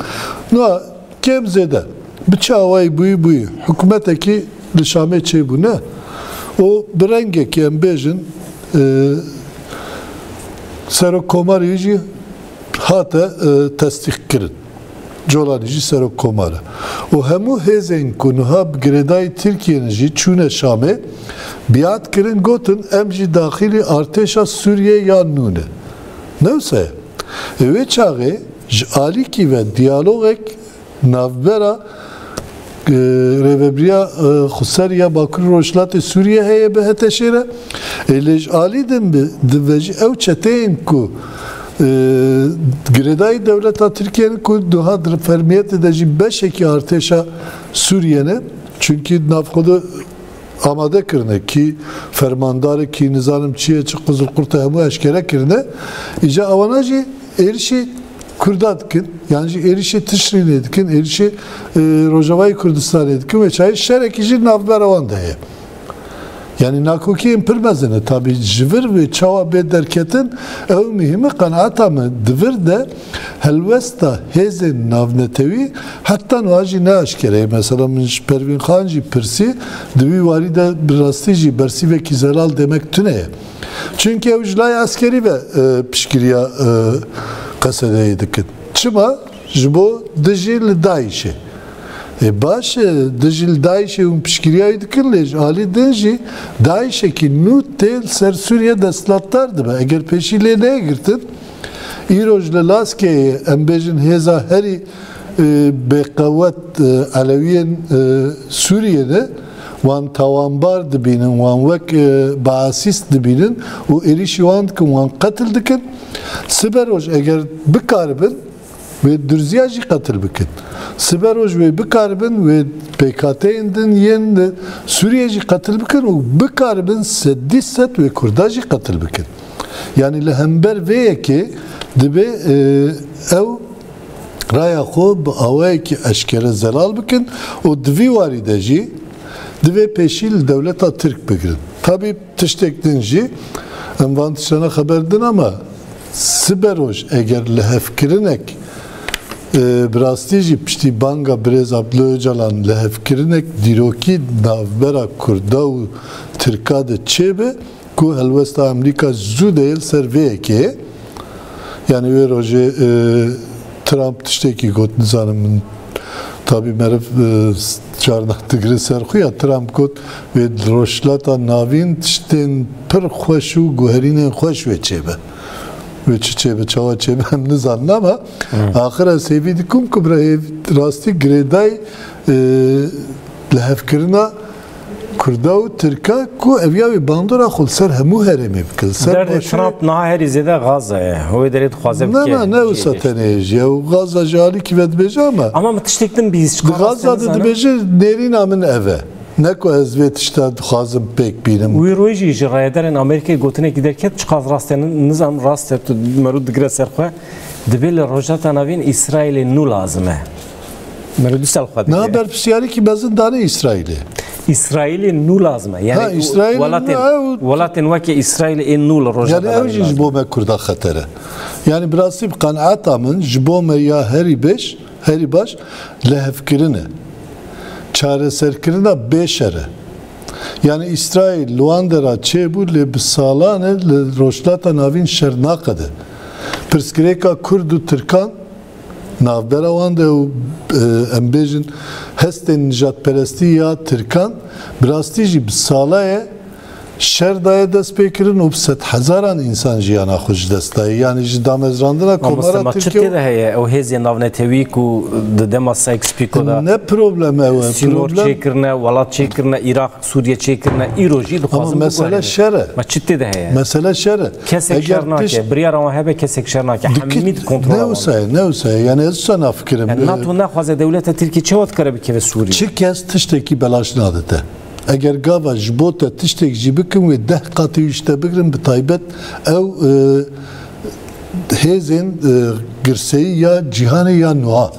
niha kêm zêde bi çi awayî bûyî bûyî hikûmetekî li Şamê çêbû, ne? Û bi rengekî em bêjin, e, serokkomarê jî hate, e, tesdîqkirin. Colanî jî serokkomar e. Û hemû hêzên ku niha bi girêdayî Tirkiyê ne jî çûne Şamê, biat kirin, gotin, em jî daxilî artêşa Sûriyê ya nû ne. Ne wisa ye? Ê wê çaxê ji alîkî ve diyalogek navbera, e, rêvebiriya, e, xweser ya Bakur Rojhilatê Sûriyê heye bi H T Ş'ê re. Ê lê ji alî din bi, di ve jî ew çeteyên ku, e, girêdayî dewleta Tirkiye ne ku duha di fermiyetê de jî beşekî artêşa Sûriye ne. Çünkî di nav xwe de amade kirine, kî fermandar e, kî nizanim çi ye, çi qizilqurt e, hemû eşkere kirine. Îca ewana jî êrişî Kurda dikin, yan jî êrîşê Tişrînê dikin, êrîşê, e, Rojavayê Kurdistanê dikin ve çayê şerekî jî navbera wan de heye. Yani nakokiyên pir mezin e. Tabi ji vir ve çawa bê derketin, ew muhîm e. Qenaeta min di vir de helwesta hêzên navnetewî heta niha jî ne aşkere ye. Mesela min ji Pervîn Xan jî pirsî, di wî warî de bi rastî jî bersîvekî zelal demek tune ye. Çünkü ew ji layê eskerî ve, e, piştgiriya, e, Qesedeyê dikin. Çima? Ji bo dijî li DAIŞ'ê. E, baş e, dijî li DAIŞ'ê hûn piştgiriya wî dikin, lê ji alî din jî DAIŞ'ekî nû tê li ser Sûriye desthilatdar dibe. Eger pêşî lê neyê girtin, îro ji li Laskeyê, em bêjin hêza herî, e, bêqewet, e, Elewiyên, e, Sûriyê ne, wan tawanbar dibînin, wan wek, e, baasîst dibînin û êrîşî wan dikin, wan qetil dikin. Siberoj eger bikaribin, wê Durziya jî qetil bikin. Siberoj wê bikaribin, wê P K T'yên din yên li Sûriyê jî qetil bikin û bikaribin sedî sed wê Kurda jî qetil bikin. Yani li hember vê yekê dibe, e, ew raya xwe bi awayekî eşkere zelal bikin û di vî warî de jî divê pêşî li dewleta Tirk bigirin. Tabî tiştek din jî, em van tiştana xeber din ama siberoj eger lihevkirinek, e, bi rastî jî piştî banga birêz Abdullah Ocalan lihevkirinek dîrokî navbera Kurda û Tirka de çêbe, ku helwesta Amerîka zû de yê li ser vê yekê. Yani wê rojê, e, Trump tiştekî got, nizanim min, tabî meriv, e, carna digire ser xwe ya, Trump got, wê Rojhilata Navîn tiştên pir xweş û guherînên xweş wê çêbe. Wê çi çêbe, çawa çêbe, em nizanin ama axir ez hêvî dikim ku bi rastî girêdayî, e, lihevkirina Kurda û Tirka ku ev ya wê bandora xwe li ser hemû herêmê bike, li ser Derdê başûrê. Trump niha herî zêde Gaza ye. Wê derê dixwaze Ne, bike ne, ne wisa cihê tenê jî. Ew Gaza ji alîkî ve dibêje ama Ama min tiştek din bihîst, di çiqa rast Gaza de nizanim. Dibêje nêrîna min ev e. Ne ku ez vê tişta dixwazim pêk bînim. Wî rojî ji rayedarên Amerîkayê gotinekî derket, çiqas rast e, nizanim rast e, tu merû digire ser xwe. Dibê li Rojhilata Navîn Îsraîlê nû lazim e. Merû dîsa li xwe digire. Niha berpirsiyarîkî mezin dane Îsraîlê. Îsraîlê nû lazim e. Yani Ha, Îsraîlê welatên, nû ew welatên weke Îsraîlê ên nû li Rojhilata Yani ew Navîn jî ji lazim e. Bo me Kurda xeter e. Yani bi rastî bi qenaeta min ji bo me ya herî beş, herî baş lihevkirin e. Çareserkirina bê şer e. Yani Îsraîl li wan dera çêbû, lê bi salan e li Rojhilata Navîn şer naqede. Pirsgirêka Kurd û Tirkan navbera wan de û, e, em bêjin hestên nijadperestî ya Tirkan bi rastî jî bi sala ye şer daye destpêkirin û bi sedhezaran însan jiyana xwe ji dest daye. Yani ji damezrandina Komara Tirkiye. Mamoste, ma çi tê de heye? Ew hêzên navnetewî ku di dema Sykes-Picot de Ne problem ew e. Sînor Problem çêkirine, welat çêkirine, Iraq, Sûriye çêkirine, îro jî Ama dixwazin mesele biguherînin. Şer e. Ma çi tê de heye? Mesele şer e. Kesek Eger şer nake, tişt- biryara wan hebe kesek şer nake. Dikit- Hemî di kontrola Ne wan. Wisa ye, ne wisa ye. Yani ez wisa nafikirim. Yani Ee, NATO naxwaze dewleta Tirkiyê çawa dikare bikeve Sûriyê? Çi kes tiştekî belaş nadite. Eger gava ji bo te tiştek jî bikin, wê deh qatî wî ji te bigrin, bi taybet ew, e, hêzên, e, girseyî ya cîhanê ya nuha.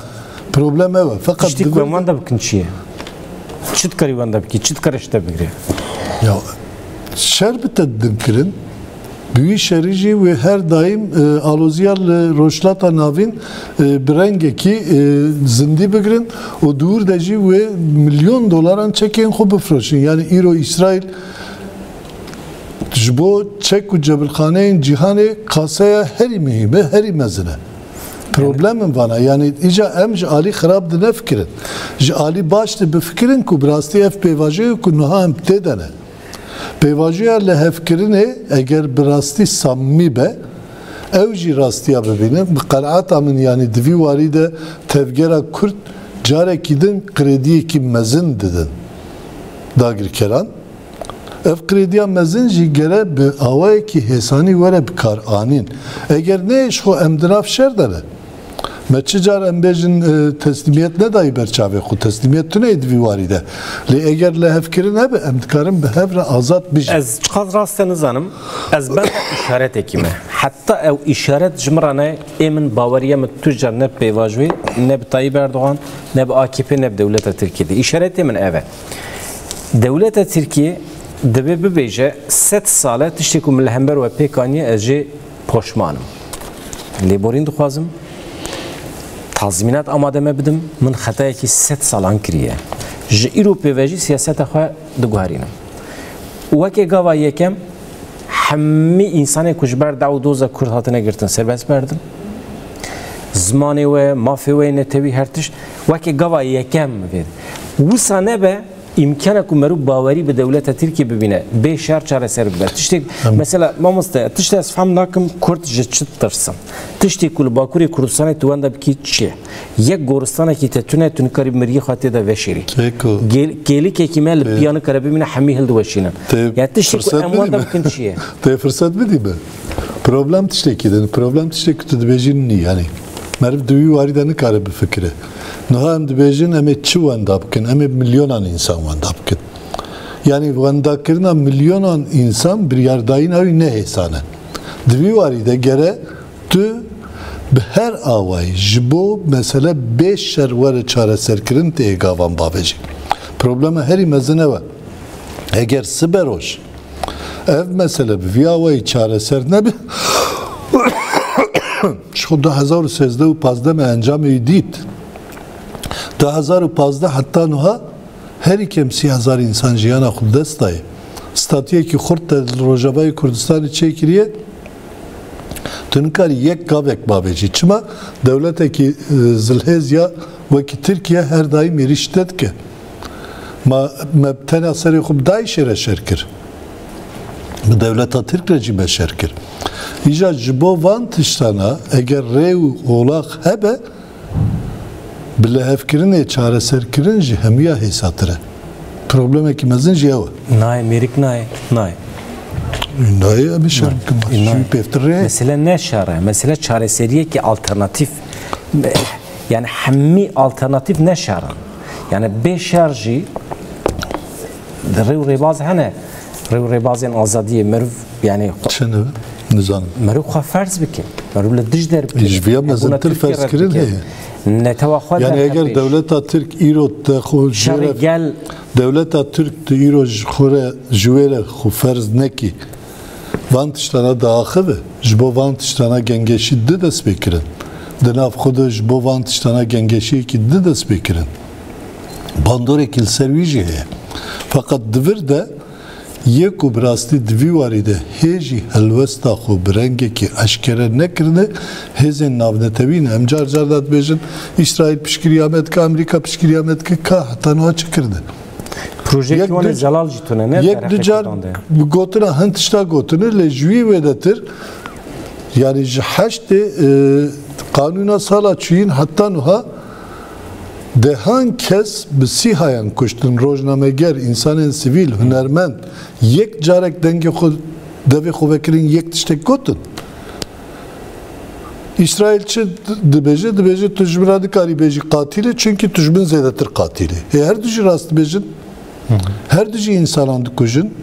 Problem ew e. Feqet Tiştî ku divê em wan de bikin çi ye? Çi dikarî wan de bikî? Çi dikare ji te bigire? Ya, şer bi te didin kirin. Bi wî şerî jî wê her daîm, e, aloziya li Rojhilata Navîn, e, bi rengekî, e, zindî bigirin û di wir de jî wê milyon dolaran çekên xwe bifroşin. Yani îro Îsraîl ji bo çek û cebilxaneyên cîhanê kaseya herî muhîm e, herî mezin e. Problem in vana. Yani îca em ji alî xirab dinefikirin. Ji alî baş de bifikirin ku bi rastî ev pêvajoyê ku niha em tê de ne. Pêvajoya lihevkirinê eger bi rastî samimî be, ew jî rastiya bibînin. Bi qenaeta min, yanî di vî warî de tevgera Kurd carekî din krêdiyekî mezin didin dagirkeran. Ev krêdiya mezin jî gere bi awayekî hêsanî were bikaranîn. Eger ne, ji xwe em di nav şer de ne. Me çi car em bêjin, e, teslîmiyet nedayî ber çavê xwe. Teslîmiyet tune ye di vî warî de. Lê eger lihevkirin hebe, em dikarin bi hev re azad bijîn. Ez çiqas rast e nizanim. Ez benda îşaretekî me. Heta ew îşaret ji min re nayê, ê min baweriya min tu car ne bi pêvajoyê, ne bi Tayyip Erdogan, ne bi A K P, ne bi dewleta Tirkiyê de. Îşaretê min ev e. Dewleta Tirkiyê divê bibêje, sed sal e tiştê ku min li hember we pêk aniye, ez jê poşman im. Lêborîn dixwazim. Tazmînat amade me bidim. Min xetayekî sed salan kiriye. Ji îro pê ve jî siyaseta xwe diguherînim. Weke gava yekem, hemî însanê ku ji ber daw û doza Kurd hatine girtin serbest berdin. Zimanê we, mafê we yê netewî, her tişt. Weke gava yekem vê. Wisa nebe, îmkana ku meriv bawerî bi dewleta Tirkiyê bibîne, bê şer çareser bibe. Tiştê, Em. mesela, mamoste, tiştê ez fehm nakim, Kurd ji çi ditirsin? Tiştê ku li Bakurê Kurdistanê tu wenda bikî çi ye? Yek goristanekî te tune, tu nikarî miriyê xwe tê de veşêrî. Tê ku Gêl-, kêlikekî me li Tê. piya nikare bimîne, hemî hildiweşînin. Tê Ya tiştê ku firsat em bidî wenda me. bikin çi ye? Tê firsat bidî me. Problem tiştekî din. Problem tiştekî tu dibêjî nî, yanî. Meriv di wî warî de nikare bifikire. Niha em dibêjin, em ê çi wenda bikin? Em ê milyonan însan wenda bikin. Yanî wendakirina milyonan însan biryardayîna wî ne hêsan e. Di vî warî de gere tu bi her awayî ji bo mesele bê şer were çareserkirin tê êgavan bavêjî. Problema herî mezin ew e. Eger siberoj ev mesele bi vî awayî çareser nebe, ji xwe du hezar û sêzdeh û pazdeh me encamê wî dît. Du hezar û pazdeh heta niha herî kêm sî hezar însan jiyana xwe dest daye. Statiyekî xurt te li Rojavayê Kurdistanê çêkiriye, tu nikarî yek gavek bavêjî. Çima? Dewletekî, e, zilhêz ya wekî Tirkiye her daîm êrîş te dike. Ma me tena serê xwe bi DAIŞê re şer kir. Bi dewleta Tirk re jî me şer kir. Îja ji bo van tiştana eger rê û olax hebe, bi lihevkirinê çareserkirin ji hemiya hêsatir e. Problemekî mezin jî ew e. Nayê, mêrik nayê, nayê. Nayê, em ê şer bikin. Nayê. Şûyî pêvtir rê. Mesele ne şer e, mesele çareseriyekî alternatîf. Yani hemî alternatîf ne şer in. Yani bê şer jî rê û rêbaz hene. Rê û rêbazên azadiyê meriv, yani xwe Çi ne? Nizanim. Meriv xwe ferz bike. Meriv li dij derbike. Ji viya Hebûna mezintir Tirkiye ferz red kirin bike. Heye. Netewa xwe Yani derheq eger bêje. Dewleta Tirk îro te xwe Şerê jêre gel. Dewleta Tirk tu îro ji xwe re, ji wê re xwe ferz nekî. Van tiştana diaxive, ji bo van tiştana gengeşî di dest pê kirin. Di nav xwe de ji bo van tiştana gengeşiyekî di dest pê kirin. Bandorekî li ser wî jî heye. Feqet di vir de yê ku bi rastî di vî warî de hê jî helwesta xwe bi rengekî eşkere nekirine, hêzên navnetewî ne. Em car car de dibêjin, Îsraîl piştgiriya me dike, Amerîka piştgiriya me dike, ka heta niha çi kirine? Projeyekî Yek wan ê du, Zelal jî tune, ne yek derheqê du car Kurdan de. Bi gotina hin tişta gotine, lê ji wî wêdetir, yani ji heştê, e, qanûna sala çûyîn heta niha dehan kes bi sîhayan kuştin, rojnameger, însanên sivîl, hunermend, yek carek dengê xwe, devê xwe vekirin, yek tiştek gotin. Îsraîl çi dibêje? Dibêje, tu ji min re nikarî bêjî qatilî, çunkî tu ji min zêdetir qatilî. Ê her du jî rast dibêjin. Hı hı. Her du jî însanan dikujin.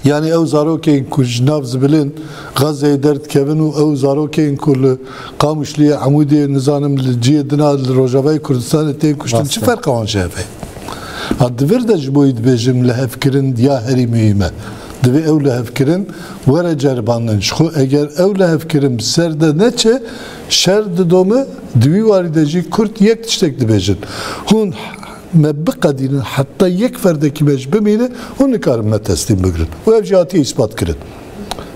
Yani ew zarokên ku ji nav zibilên Gazeyê derdikevin û ew zarokên ku li Qamişliyê, Emûdiyê, nizanim li cihê dina li Rojavayê Kurdistanê tên kuştin, Rast e. Çi ferqa wan ji hev heye? Ha, di vir de ji bo wî dibêjim, lihevkirin ya herî muhîm e. Divê ew lihevkirin were ceribandin. Ji xwe eger ew lihevkirin bi ser de neçe, şer didome, di wî warî de jî Kurd yek tiştek dibêjin. Hûn me biqedînin, heta yek ferdekî me ji bimîne, hûn nikarin me teslîm bigirin. Û ev jî hatiye îspat kirin.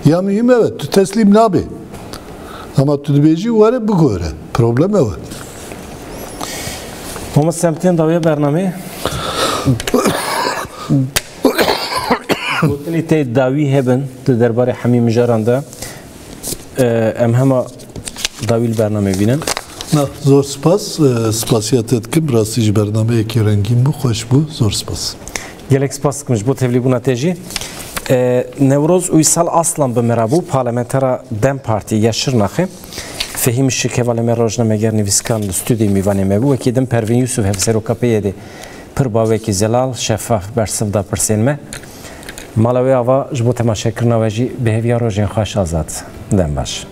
Ya muhîm ev e, tu teslîm nabê. Ama tu dibêjî were bigore. Problem ew e. Mamoste, em tên dawiya bernameyê. Gotinê te dawî hebin di derbarê hemî mijaran de. E, em hema dawî li bernameyê bînin. Na, zor spas. E, spasiya te dikim. Rastî jî bernameyekî rengîn bû, xweş bû. Zor spas. Gelek spas dikim ji bo tevlîbûna te jî. E, Newroz Uysal Aslan bi me re bû, parlamentera DEM Partî ya Şirnaxê. Fehîm Şik hevalê me rojnameger nivîskar li stûdyoyê mîvanê me bû. Wekî din Pervîn Yûsûf hevseroka P Y D'ê pir bawekî zelal, şefaf bersiv da pirsên me. Mala wê ava ji bo temaşekirina we jî bi hêviya rojên xweş Azad. Dem baş.